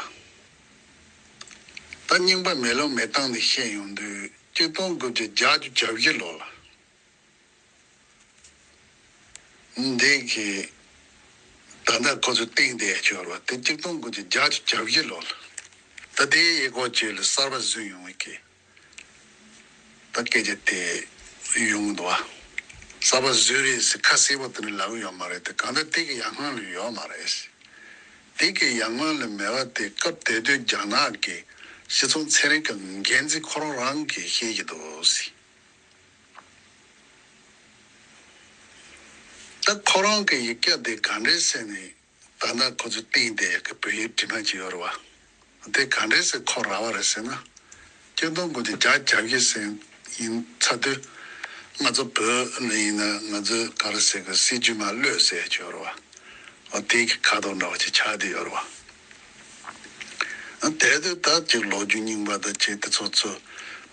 པ། ད་རྙིང་པ་མེད་ལོ་མེད་སྟངས་འདི་བཤད་ཡོང་དུས་གཅིག་སྟོང་དགུ་བརྒྱ་བརྒྱད་ཅུ་གྱ་བཞི་ལོ་ལ། འདི་གི་ད་ལྟ་ཁོ་ཚོས་བཏིང་བསྡད་ཡ་ཅིག་ཡོད་རེད་བ། དེ་གཅིག་སྟོང་དགུ་བརྒྱ་བརྒྱད་ཅུ་གྱ་བཞི་ལོ་ལ། ད་དེའི་ཡིག་སྐོར་བཅས་ལ་གསར་པ་བཟོས་ཡོང་བའི་གི་ད་སྐད་ཆ་དེ་ཡོང་འདུག་བ། གསར་པ་བཟོས་རེད་ཟེར་ཁ་གསལ་པོ་དེ་འདྲ་ལབ་ཡོད་མ་རེད་དེ། གང་ལྟར་དེ་གི་ཡར་སྔོན་ལ་ཡོད་མ་རེད། དེ་གི་ཡར་སྔོན་ལ་མེད་པ་དེ་སྐབས་དེ་དུས་རྒྱ་ནག་གི་སྤྱི་ཚོགས་ཚན་རིག་གི་འགན་འཛིན་ཁོ་རང་རང་གིས་བཤད་ཀྱི་འདུག་ཟེར། ད་ཁོ་རང་གི་ཡིག་ཆ་དེ་ག་འདྲས་ཟེར་ནས་ད་ལྟ་ཁོ་ཚོས་བཏིང་བསྡད་ཡག་གི་བོད་ཡིག་བྲིས་མ་ཅིག་ཡོད་རེད་བ། དེ་ག་འདྲས་ཟེར་ཁོ་རག་པ་རེད་ཟེར་ན། གཅིག་སྟོང་དགུ་བརྒྱ་བརྒྱད་ཅུ་གྱ་བཞི་ཟེར་ཡིན་ཚར་དུས། ང་ཚོ་བོད་ནས་ཡིན་ན་ང་ཚོའི་ག་རེ་ཟེར་གི་སྲིད་ཇུས་མ་གློད་ཟེར་ཡག་ཅིག་ཡོད་རེད་བ། འོ་དེ་གི་ཁ་དོག་འདྲ་བོ་ཅིག་ཆགས་བསྡད་ཡོད་རེད་བ། དེ་དུས་ད་ཅིག་ལོ་རྒྱུས་རྙིང་པ་དང་ཅིག་དེ་ཚོ་ཚོ་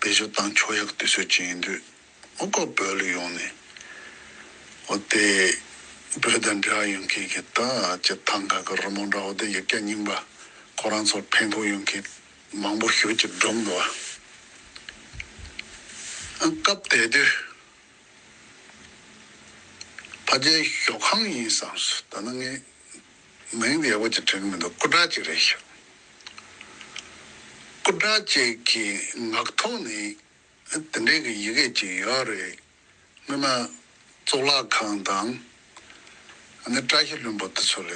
བེད་སྤྱོད་བཏང་ཆོག་ཡག་དུས་ཚོད་ཅིག་ཡིན་དུས། ཨོ་ཁོ་བོད་ལ་ཡོང་ནས། ཨོ་དེ་བོད་དང་འབྲེལ་བ་ཡོད་མཁན་གྱི་ད་ཅི་ཐང་ག་གི་རི་མོ་འདྲ་བོ་དེ་ཡི་གེ་རྙིང་པ་ཁོ་རང་ཚོར་ཕན་ཐོགས་ཡོད་མཁན་མང་པོ་ཞིག་ཅིག་སྒྲོག་འདུག་བ། སྐབས་དེ་དུས་ཕལ་ཆེར་ཞོགས་ཁང་ཡིན་བསམ་སོང་། ད་ནི་ངས་མིང་དེ་ཡག་པོ་ཅིག་དྲན་གྱི་མི་འདུག་སྐུ་དྲག་ཅིག་རེད་ཤག་སྐུ་དྲག་ཅིག་གི་ངག་ཐོག་ནས། དེ་འདྲའི་གི་ཡི་གེ་ཅིག་ཡོད་རེད། སྔོན་མ་གཙུག་ལག་ཁང་དང་། ཨ་ནི་བཀྲ་ཤིས་ལྷུན་པོ་དེ་ཚོ་ལ་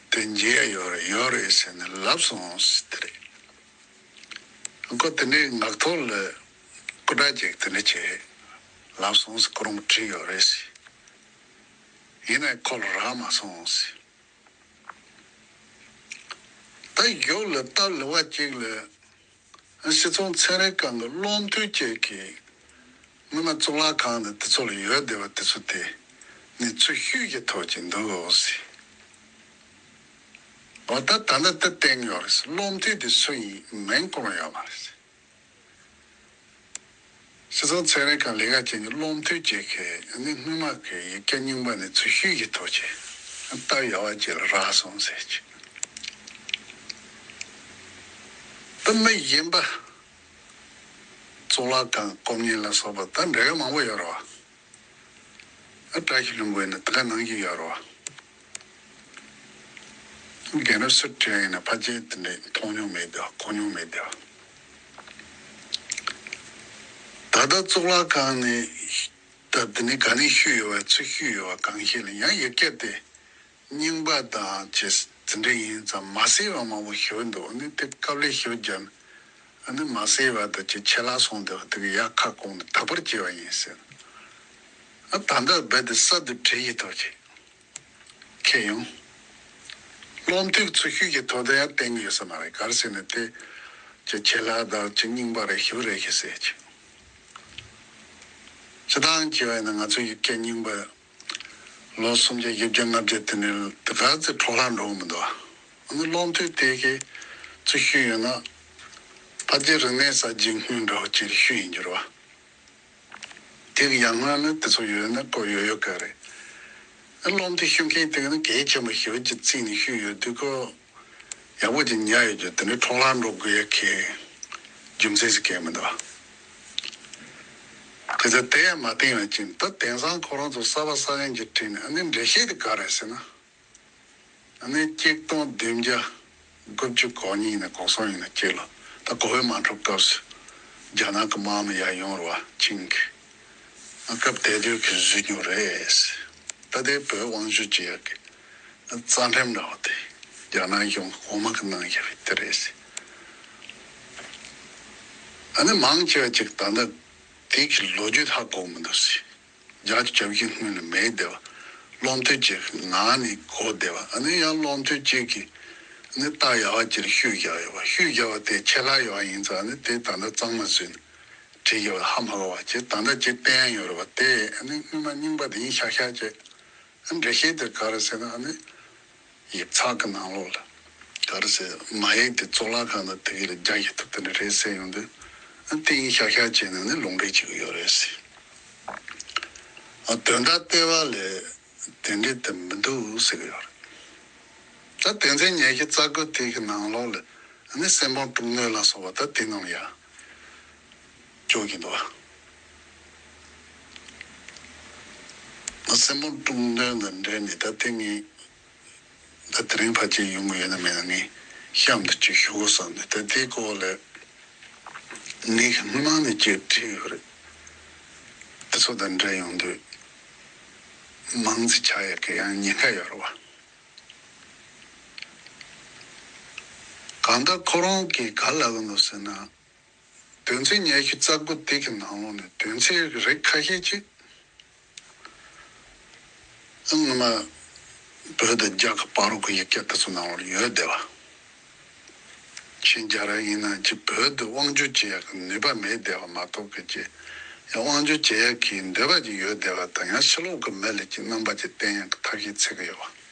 དེ་མཇལ་ཡ་ཡོད་རེད་ཡོད་རེད་ཟེར་ནས་ལབ་སོང་ཟེར་དེ་རེད། ཁོ་དེ་འདྲའི་ངག་ཐོག་ལ་སྐུ་དྲག་ཅིག་དེ་འདྲ་བྱས་ལབ་སོང་ཟེར། ཁོ་རང་བྲིས་ཡོད་རེད་ཟེར། ཡིན་ནའི་ཁོ་ལ་རག་མ་སོང་ཟེར། ད་གཞུག་ལ་སྟབས་ལེགས་པ་ཅིག་ལ། སྤྱི་ཚོགས་ཚན་རིག་ཁང་གི་བློ་མཐུན་བཅས་ཀྱིས་སྔོན་མ་གཙུག་ལག་ཁང་ནས་དེ་ཚོ་ལ་ཡོད་བསྡད་པ་དེ་ཚོ་དེ་ནས་ཚུར་བཤུས་ཀྱི་ཐོག་ཅིག་འདུག་ཟེར། འོ་ད་ད་ལྟ་དེ་བསྟན་ཡོད་རེད་ཟེར། བློ་མཐུན་དེ་སུ་ཡིན་མིང་བཀོད་ཡོད་མ་རེད་ཟེར། སྤྱི་ཚོགས་ཚན་རིག་ཁང་ལས་ཀ་བྱེད་མཁན་སློབ་ཕྲུག་ཅིག་གིས་ནི་སྔོན་མ་གི་ཡི་གེ་རྙིང་པ་ནས་ཚུར་ཤུལ་གྱི་ཐོག་ཅིག་སྟབས་ཡག་པ་ཅིག་ལ་རག་སོང་ཟེར་ཅིག་ད་མི་གཞན་པ་གཙུག་ལག་ཁང་སྐོར་མཁན་ལ་སོགས་པ་ད་འབྲེལ་ཡོད་མང་པོ་ཡོད་རེད་བ། ཨ་བཀྲ་ཤིས་ལྷུན་པོ་ཡིན་ན་དེ་ག་ནང་བཞིན་ཡོད་རེད་བ། རྒན་རབས་སུ་བྲིས་ཡིན་ན་ཕལ་ཆེར་དེ་འདྲའི་མཐོང་མྱོང་མེད་དེ་གོ་མྱོང་མེད་དེ། ད་ལྟ་གཙུག་ལག་ཁང་ནས་ད་དེ་ནས་ག་ནས་ཤུལ་ཡོད་བ་ཚུར་ཤུལ་ཡོད་བ་གང་ཤེས་ལ་ཡང་ཡི་གེ་དེ་རྙིང་པ་དང་ཅི་དེ་འདྲ་ཡིན་ཙང་མ་གསལ་བ་མང་པོ་ཞིག་འདུག་ཨ་ནི་དེ་སྐབས་ལས་ཞིབ་རྒྱབ་ཨ་ནི་མ་གསལ་བ་དང་ཅི་ཆད་ལྷག་སོང་དེ་བ་དེ་གི་ཡག་ཁ་སྐོང་ནས་དག་པར་བྱས་པ་ཡིན་ཟེར། ཨ་ད་ལྟ་རྦད་དེ་གསར་དུ་བྲིས་ཡི་ཐོག་ཅིག་ཁེལ་ཡོང་། སློབ་ཐོན་ཚུར་ཤུལ་གྱི་དོ་དམ་ཡང་བསྟན་གྱི་ཡོད་ས་མ་རེད། ག་རེ་ཟེར་ན་དེ་ཅི་ཆད་ལྷག་དང་ཅི་རྙིང་པ་རེད་ཞིབ་རེད་ཞེས་ཟེར་ཅིག་སྤྱི་བཏང་བྱས་པ་ཡིན་ན་ང་ཚོ་ཡི་གེ་རྙིང་པ་ལོ་སུམ་བརྒྱ་བཞི་བརྒྱ་ལྔ་བརྒྱ་དེ་ནས་དེ་ག་ཚོད་འཕྲོ་བརླག་འགྲོ་གི་མི་འདུག་ཨ་ནི་སློབ་ཐོན་དེ་གས་ཚུར་ཤུལ་ཡོད་ན་ཕལ་ཆེར་རིག་གནས་གསར་བརྗེའི་སྔོན་འདྲ་བོ་ཅིག་ལ་ཤུལ་ཡིན་རྒྱུ་རེད་བ། དེ་གི་ཡར་སྔོན་ནི་དེ་ཚོ་ཡོད་ན་ཀོ་ཡོད་ཡོད་ག་རེད། སློབ་འདི་ཤུལ་མཁན་དེ་གི་ནི་གལ་ཆེན་པོ་ཞེ་པོ་ཅིག་བརྩིས་ནས་ཤུལ་ཡོད་དུས་ཀོ་ཡག་པོ་ཅིག་ཉར་ཡོད་རྒྱུ་དེ་ནི་འཕྲོ་བརླག་འགྲོ་དགོས་ཡ་གི་རྒྱུ་མཚན་ཞིག་གང་མི་འདུག་དེ་ཚོ་དེ་ཡང་མ་བསྟན་ཡོད་ཅིང་ད་དེང་སང་ཁོ་རང་ཚོ་གསར་པ་གསར་རྙིང་ཅིག་བྲིས་ནས་ཨ་ནི་འགྲེལ་བཤད་དེ་ག་རེད་ཟེར་ན། ཨ་ནི་གཅིག་སྟོང་བདུན་བརྒྱ་དགུ་བཅུ་གོ་གཉིས་ནས་གོ་གསུམ་ཡིན་ན་གཅིག་ལ་ད་གོ་བོད་དམག་འཁྲུག་སྐབས་སུ་རྒྱ་ནག་གི་དམག་མི་ཡར་ཡོང་རུ་བ་ཆིང་གི་ཨ་སྐབས་དེ་དུས་ཀྱི་གཟུགས་ཉོ་རེད། ད་ལྟའི་བོད་དབང་ཞུ་བྱེད་ཡག་གི་རྩ་ཁྲིམས་འདྲ་བ་དེ་རྒྱ་ནག་གཞུང་འོག་མ་གི་ནང་བཞིན་རེད་དེ་རེད། ཨ་ནི་མང་ཆེ་བ་ཅིག་ད་ལྟ་དེ་གི་ལོ་རྒྱུས་ཧ་གོ་མི་འདུག་ཟེར། བརྒྱ་ཆ་བཞི་སྔོན་ལ་མེད་བསྡད་པ། བློ་མཐུན་གཅིག་གི་ངག་ནས་གོ་བསྡད་པ། ཨ་ནི་ཡང་བློ་མཐུན་གཅིག་གིས་ནི་རྟགས་ཡག་པ་ཅིག་ལ་ཤུལ་བཞག་ཡོད་པ། ཤུལ་བཞག་པ་དེ་ཆད་ལྷག་ཡོད་པ་ཡིན་ཙང་ནི་དེ་ད་ལྟ་གཙང་མ་བཟོས་ནས་བྲིས་ཡོད་པ་ཧ་མ་གོ་བ་ཅིག་ད་ལྟ་ཅིག་བསྟན་ཡོད་རེད་པ། དེ་ཨ་ནི་སྔོན་མ་རྙིང་པ་དེ་ཡིན་ཤག་ཤག་ཅིག་ཨ་འགྲེལ་བཤད་དེ་ག་རེ་ཟེར་ན་ཨ་ནི། ཡིག་ཚགས་ཀྱི་ནང་ལོགས་ལ་ག་རེ་ཟེར་མ་ཡིག་དེ་གཙུག་ལག་ཁང་དང་དེ་གི་ལ་རྒྱ་ཡིག་ཐོག་དེ་འདྲ་རེད་ཟེར་ཡོང་དུས་ཨ་དེ་ཡིན་ཤག་ཤག་བྱས་ནས་ནི་ལུང་འདྲེན་བྱེད་ཀྱི་ཡོད་རེད་ཟེར། ཨ་དོན་དག་ལྟེ་བ་ལས་དེ་འདྲས་དེ་མི་འདུག་ཟེར་གྱི་ཡོད་རེད། ད་དོན་ཚན་ཉི་ཤུ་རྩ་དགུ་དེ་གི་ནང་ལོགས་ལ་ནི་སྲན་པོ་དཀྲུག་ནོན་ལ་སོགས་པ་ད་དེ་ནང་ལ་ཡ། སྐྱོ་གི་འདུག་བ། སྲན་པོ་དཀྲུག་ནོན་དང་འབྲེལ་ནས་ད་དེ་ངས་ད་དེ་རིང་ཕལ་ཆེར་ཡོང་གི་ཡོད་ན་མེད་ན་ངས་གཤམ་དུ་ཅིག་ཞུ་དགོས་བསམ་ནས་ད་དེའི་སྐོར་ལ་ངས་སྔོན་མ་ནས་ཅིག་བྲིས་ཡོད་རེད། དེ་ཚོ་དང་འབྲེལ་ཡོང་དུས་མང་ཙམ་ཆགས་ཡག་གི་ཡང་ཉེན་ཁ་ཡོད་རེད་བ། གང་ལྟར་ཁོ་རང་གིས་ག་ལབ་གི་འདུག་ཟེར་ན། དོན་ཚན་ཉི་ཤུ་རྩ་དགུ་དེ་གི་ནང་ལོགས་ནས་དོན་ཚན་རིགས་ཁ་ཤས་ཅིག་སྔོན་མ་བོད་དང་རྒྱ་གི་བར་གྱི་ཡིག་ཆ་དེ་ཚོ་ནང་ལོགས་ཡོད་བསྡད་པ། ཆིང་རྒྱལ་རབས་ཡིན་ན་ཅིག་བོད་དུ་དབང་བསྒྱུར་བྱེད་ཡག་གི་ནུས་པ་མེད་བསྡད་པ་མ་གཏོགས་ཀྱི་ཅིག་ཡང་དབང་བསྒྱུར་བྱེད་ཡག་གི་འདོད་པ་ཅིག་ཡོད་བསྡད་པ་དང་ཡང་ཕྱི་ལོགས་ཀྱི་མི་ལ་ཅིག་རྣམ་པ་ཅིག་བསྟན་ཡག་གི་ཐབས་ཤེས་འཚོལ་གི་ཡོད་པ།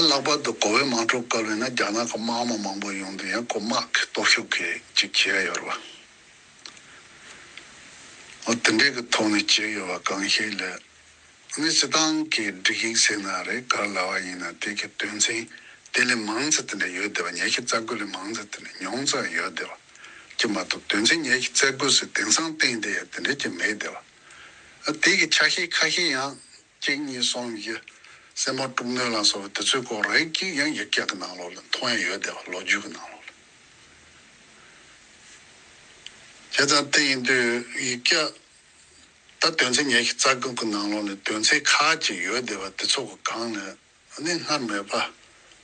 ལྷག་པར་དུ་གོ་བོད་དམག་འཁྲུག་སྐབས་ཡིན་ན་རྒྱ་ནག་གི་དམག་མི་མང་པོ་ཡོང་དུས་ཡང་ཁོ་དམག་གི་སྟོབས་ཤུགས་ཀྱིས་ཅིག་བྱས་ཡོད་རེད་བ། འོ་དེ་འདྲའི་གི་ཐོག་ནས་བྱས་ཡོད་པ་གང་ཤེས་ལས། ཨ་ནི་སྤྱི་བཏང་གི་སྒྲིག་ཡིག་ཟེར་ན་རེད་ག་ལབ་པ་ཡིན་ན་དེ་གི་དོན་ཚན་དེ་ལས་མང་ཙམ་དེ་འདྲ་ཡོད་བསྡད་པ། ཉི་ཤུ་རྩ་དགུ་ལས་མང་ཙམ་དེ་འདྲ་ཉུང་ཙམ་ཡོད་བསྡད་པ་ཅིག་མ་གཏོགས་དོན་ཚན་ཉི་ཤུ་རྩ་དགུ་ཟེར་དེང་སང་བཏིང་བསྡད་ཡ་དེ་འདྲ་ཅིག་མེད་བསྡད་པ། ཨ་དེ་གི་ཆ་ཤས་ཁ་ཤས་ཡང་། གཅིག་གཉིས་གསུམ་བཞི། སྲན་པོ་དཀྲུག་ནོན་ལ་སོགས་པ་དེ་ཚོའི་སྐོར་རིགས་ཀྱིས་ཡང་ཡིག་སྐྱག་གི་ནང་ལོགས་ལ་མཐོང་ཡ་ཡོད་བསྡད་པ། ལོ་རྒྱུས་ཀྱི་ནང་ལོགས་ལ། བྱས་ཙང་དེ་ཡིན་དུས་ཡིག་སྐྱག་ད་དོན་ཚན་ཉི་ཤུ་རྩ་དགུ་གི་ནང་ལོགས་ནས་དོན་ཚན་ཁག་ཅིག་ཡོད་བསྡད་པ་དེ་ཚོ་གི་སྒང་ནས་གནས་སྔར་མེད་པ་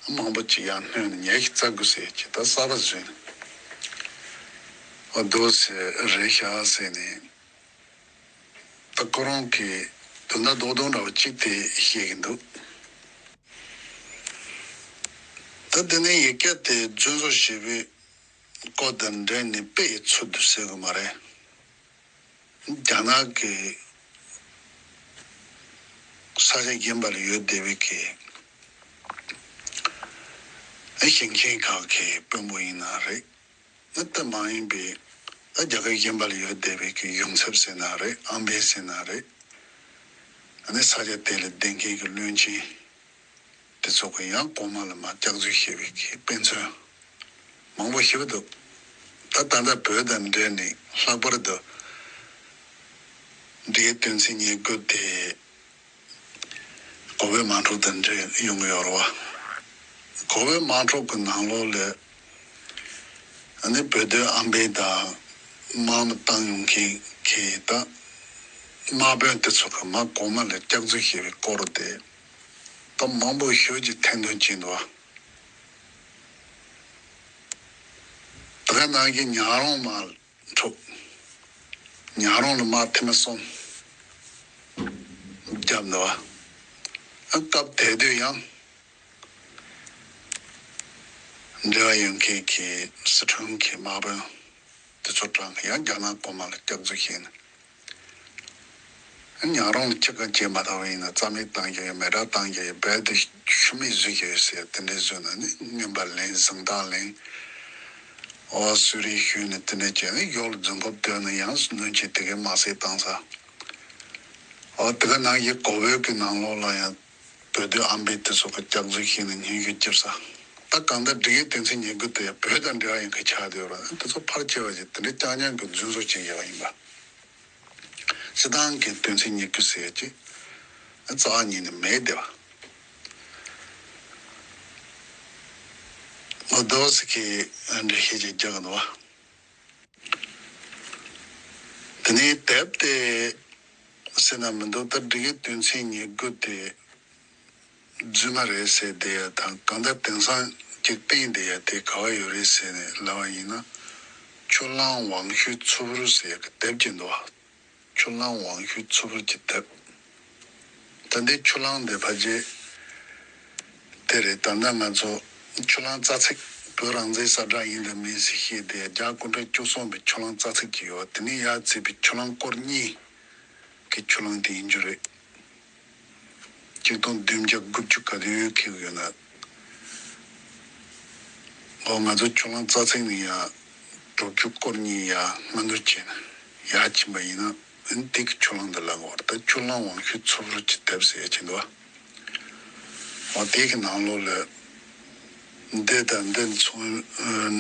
མང་པོ་ཅིག་ཡང་སྣོན་ནས་ཉི་ཤུ་རྩ་དགུ་ཟེར་ཅིག་ད་གསར་པ་བཟོས་ནས། འོ་འདུག་ཟེར་རེད་ཤག་ཟེར་ནས། ད་ཁོ་རང་གིས་དོན་དག་རྡོག་རྡོག་འདྲ་བོ་གཅིག་དེ་བཤད་ཀྱི་འདུག་ད་དེ་ནས་ཡིག་སྐྱག་དེ་རྫུན་བཟོ་བྱས་པའི་སྐོར་དང་འབྲེལ་ནས་དཔེ་ཡི་ཚུལ་དུ་ཟེར་གི་མ་རེད། རྒྱ་ནག་གི་ས་ཆ་གཞན་པ་ལ་ཡོད་བསྡད་པའི་གི་ཞིང་ཆེན་ཁག་གི་དཔོན་པོ་ཡིན་ན་རེད། ནི་དེ་མ་ཡིན་པའི་ ད་རྒྱ་གར་གཞན་པ་ལ་ཡོད་བསྡད་པའི་གི་ཡོངས་ཚབ་ཟེར་ན་རེད། ཨམ་བན་ཟེར་ན་རེད། ཨ་ནི་ས་ཆ་དེ་ལ་བསྡད་མཁན་གྱི་བློན་ཆེན་དེ་ཚོ་གི་ཡང་གོང་མ་ལ་མར་སྐྱག་རྫུན་བཤད་པའི་གི་དཔེ་མཚོན་མང་པོ་ཞེ་པོ་འདུག་ད་ད་ལྟ་བོད་དང་འབྲེལ་ནས་ལྷག་པར་དུ་འབྲེལ་དོན་ཚན་ཉེར་དགུ་དེ་གོ་བོད་དམག་འཁྲུག་དང་འབྲེལ་ཡོང་གི་ཡོད་རེད་བ། གོ་བོད་དམག་འཁྲུག་གི་ནང་ལོགས་ལ་ཨ་ནི་བོད་དོན་ཨམ་བན་དང་དམག་མི་བཏང་ཡོང་མཁན་གྱི་ད་དམག་དཔོན་དེ་ཚོ་གི་མར་གོང་མ་ལ་སྐྱག་རྫུན་བཤད་པའི་སྐོར་དེ་ད་མང་པོ་ཞེ་པོ་ཅིག་ཐེར་འདོན་བྱས་འདུག་བ། དེ་ག་ནང་བཞིན་ཉག་རོང་དམག་འཁྲུག་ཉག་རོང་ལ་དམག་ཐེངས་མ་གསུམ་བརྒྱབ་འདུག་བ། ཨ་སྐབས་དེ་དུས་ཡང་འབྲེལ་བ་ཡོད་མཁན་གྱི་སི་ཁྲོན་གྱི་དམག་དཔོན་དེ་ཚོ་གྲངས་ཀ་ཡང་རྒྱ་ནག་གོང་མ་ལ་སྐྱག་རྫུན་བཤད་ནས། ཉག་རོང་ལ་ཁྱི་ཁ་བྱེད་མ་ཐུབ་པ་ཡིན་ན་རྩ་མེད་བཏང་རྒྱུ་ཡོད། མེ་སྲེག་བཏང་རྒྱུ་ཡོད། རྦད་དེ་ཤུལ་མེད་བཟོ་རྒྱུ་ཡོད་ཟེར་དེ་འདྲའི་བཟོས་ན་ནི་རྔན་པ་ལེན། གཟེངས་རྟགས་ལེན། ཨོ་གསོལ་རས་ཞུས་ནས་དེ་འདྲ་བྱས་ནས་ཡོག་ལ་རྫུན་རྐུབ་བརྡོལ་ནས་ཡང་སྣུན་ཆེ་དེ་གའི་དམག་སེལ་བཏང་ས། ཨོ་དེ་ག་ནང་བཞིན་གོ་བོད་ཀྱི་ནང་ལོགས་ལ་ཡང་བོད་དོན་ཨམ་བན་དེ་ཚོ་གི་སྐྱག་རྫུན་བཤད་ནས་སྙན་ཞུ་བསྐྱུར་ས། ད་གང་ལྟར་འབྲི་གའི་དོན་ཚན་ཉེར་དགུ་དེ་ཡང་བོད་དང་འབྲེལ་བ་ཡོད་མཁན་ཆགས་བསྡད་ཡོད་རེད། དེ་ཚོ་ཕལ་ཆེ་བ་ཞིག་དེ་འདྲའི་རྐྱང་རྐྱང་གི་རྫུན་བཟོ་བྱས་ཡོད་པ་ཡིན་པ། སྤྱིར་བཏང་གི་དོན་ཚན་ཉེར་དགུ་ཟེར་ཡ་ཅིག་རྩ་བ་ཉིད་ནས་མེད་བསྡད་པ། ང་རྡོ་སི་ཀི་འགྲེལ་བཤད་ཅིག་རྒྱག་གི་འདུག་བ། དེ་ནས་དེབ་དེ་ཟེར་ན་མི་འདུག་ད་འབྲི་གའི་དོན་ཚན་ཉེར་དགུ་དེ་རྫུན་མ་རེད་ཟེར་བསྡད་ཡ་དང་། གང་ལྟར་དེང་སང་ཅིག་བསྟན་བསྡད་ཡ་དེ་ག་བ་ཡོད་རེད་ཟེར་ནས་ལབ་པ་ཡིན་ན། ཆུ་གླང་ཝང་ཤུའི་མཚུར་ཕུར་ཟེར་ཡ་གི་དེབ་ཅིག་འདུག་བ། ཆུ་གླང་ཝང་ཤུའི་མཚུར་ཕུར་གྱི་དེབ། ད་ལྟའི་ཆུ་གླང་འདི་ཕལ་ཆེར་དེ་རེད། ད་ལྟ་ང་ཚོ་ཆུ་གླང་རྩ་ཚིག་བོད་རང་བཙན་གསལ་བསྒྲགས་ཡིན་དང་མིན་ཟེར་བཤད་དེ། རྒྱ་སྐུ་ཕྲེང་བཅུ་གསུམ་པའི་ཆུ་གླང་རྩ་ཚིག་ཅིག་ཡོད། དེ་ནས་ཡར་བརྩིས་པའི་ཆུ་གླང་སྐོར་གཉིས་ཀྱི་ཆུ་གླང་དེ་ཡིན་རྒྱུ་རེད། ཆིག་སྟོང་བདུན་བརྒྱ་དགུ་བཅུ་ག་དུས་འཁེལ་ཡོད་ན། འོ་ང་ཚོ་ཆུ་གླང་རྩ་ཚིག་ནས་ཡར་དྲུག་ཅུ་སྐོར་གཉིས་ཡར་སྔ་བསྣུར་བྱས་ན་ཡར་ཕྱིན་པ་ཡིན་ན། ཨ་ནི་དེ་གི་ཆུ་གླང་འདི་ལབ་དགོས་པ་རེད། ད་ཆུ་གླང་ཝང་ཤུའི་མཚུར་ཕུར་གྱི་དེབ་ཟེར་ཡ་ཅིག་འདུག་བ། འོ་དེ་གི་ནང་ལོགས་ལ་འདི་དང་འདི་མཚུངས་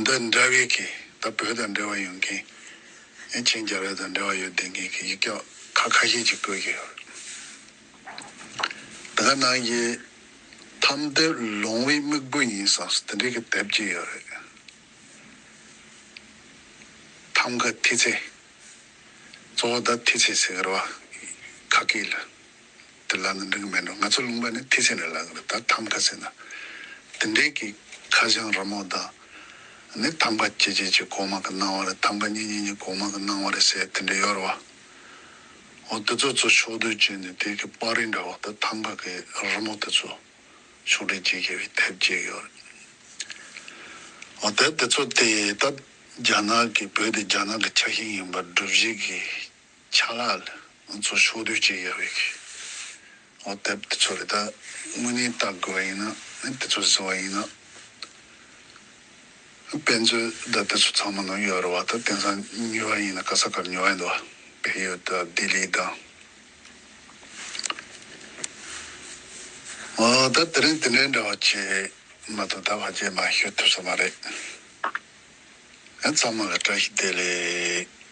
འདི་འདྲ་བའི་གི་ད་བོད་དང་འབྲེལ་བ་ཡོད་མཁན། ཨེ་ཆིང་རྒྱལ་རབས་དང་འབྲེལ་བ་ཡོད་བསྡད་མཁན་གྱི་ཡིག་སྐྱག་ཁ་ཁ་ཤས་ཅིག་བཀོད་ཀྱི་ཡོད་རེད། དེ་ག་ནང་གི་ཐམ་དེབ་ལོང་བའི་མིག་དཔེ་ཡིན་བསམ་སོང་། དེ་འདྲའི་གི་དེབ་ཅིག་ཡོད་རེད། ཐམ་ཁ་ཐི་ཚེ། གཙོ་བོ་ད་ཐི་ཚེ་ཟེར་གི་རེད་བ། ཁ་སྐད་ལ། དེ་ལབ་ན་འགྲིག་གི་མེད་འགྲོ། ང་ཚོ་ལུང་པ་ནས་ཐི་ཚེ་ནས་ལབ་གི་རེད། ད་ཐམ་ཁ་ཟེར་ན། དེ་འདྲའི་གི་ཁ་བྱང་རི་མོ་དང་། ནི་ཐམ་ཁ་ཅི་ཅི་ཅི་གོང་མ་གི་གནང་བ་རེད། ཐམ་ཁ་གཉིས་གཉིས་གཉིས་གོང་མ་གི་གནང་བ་རེད་ཟེར་དེ་འདྲ་ཡོད་རེད་བ། འོ་དེ་ཚོ་ཚོ་ཕྱོགས་བསྡུས་བྱས་ནས་དེ་གི་པར་རིས་འདྲ་བ་ད་ཐམ་ཁ་གི་རི་མོ་དེ་ཚོ་ཕྱོགས་སྒྲིག་བྱེད་དགོས་པའི་དེབ་ཅིག་ཡོད་རེད། འོ་དེབ་དེ་ཚོ་དེ་ད་རྒྱ་ནག་གི་བོད་དེ་རྒྱ་ནག་གི་ཆ་ཤས་ཡིན་པ་སྒྲུབ་བྱེད་ཀྱི་ཆ་ལག་ལ་ང་ཚོ་ཕྱོགས་བསྡུས་བྱེད་ཡག་གི། འོ་དེབ་དེ་ཚོ་རེད། ད་དངོས་གནས་ལྟ་དགོས་པ་ཡིན་ན་ནི་དེ་ཚོ་བཟོ་བ་ཡིན་ན། དཔེ་མཛོད་ད་དེ་ཚོ་ཚང་མ་ནང་ཡོད་རེད་བ། ད་དེང་སང་ཉོ་བ་ཡིན་ན་ག་ས་གར་ཉོ་བ་ཡིན་འདུག་བ། བལ་ཡུལ་དང་ལྡི་ལི་དང་། འོ་ད་དེ་རིང་དེ་འདྲའི་འདྲ་བ་བྱས་མ་གཏོགས་ད་ཕལ་ཆེར་མ་ཤོད་ཐུབ་ས་མ་རེད། ཨ་ཚང་མ་ལ་བཀྲ་ཤིས་བདེ་ལེགས།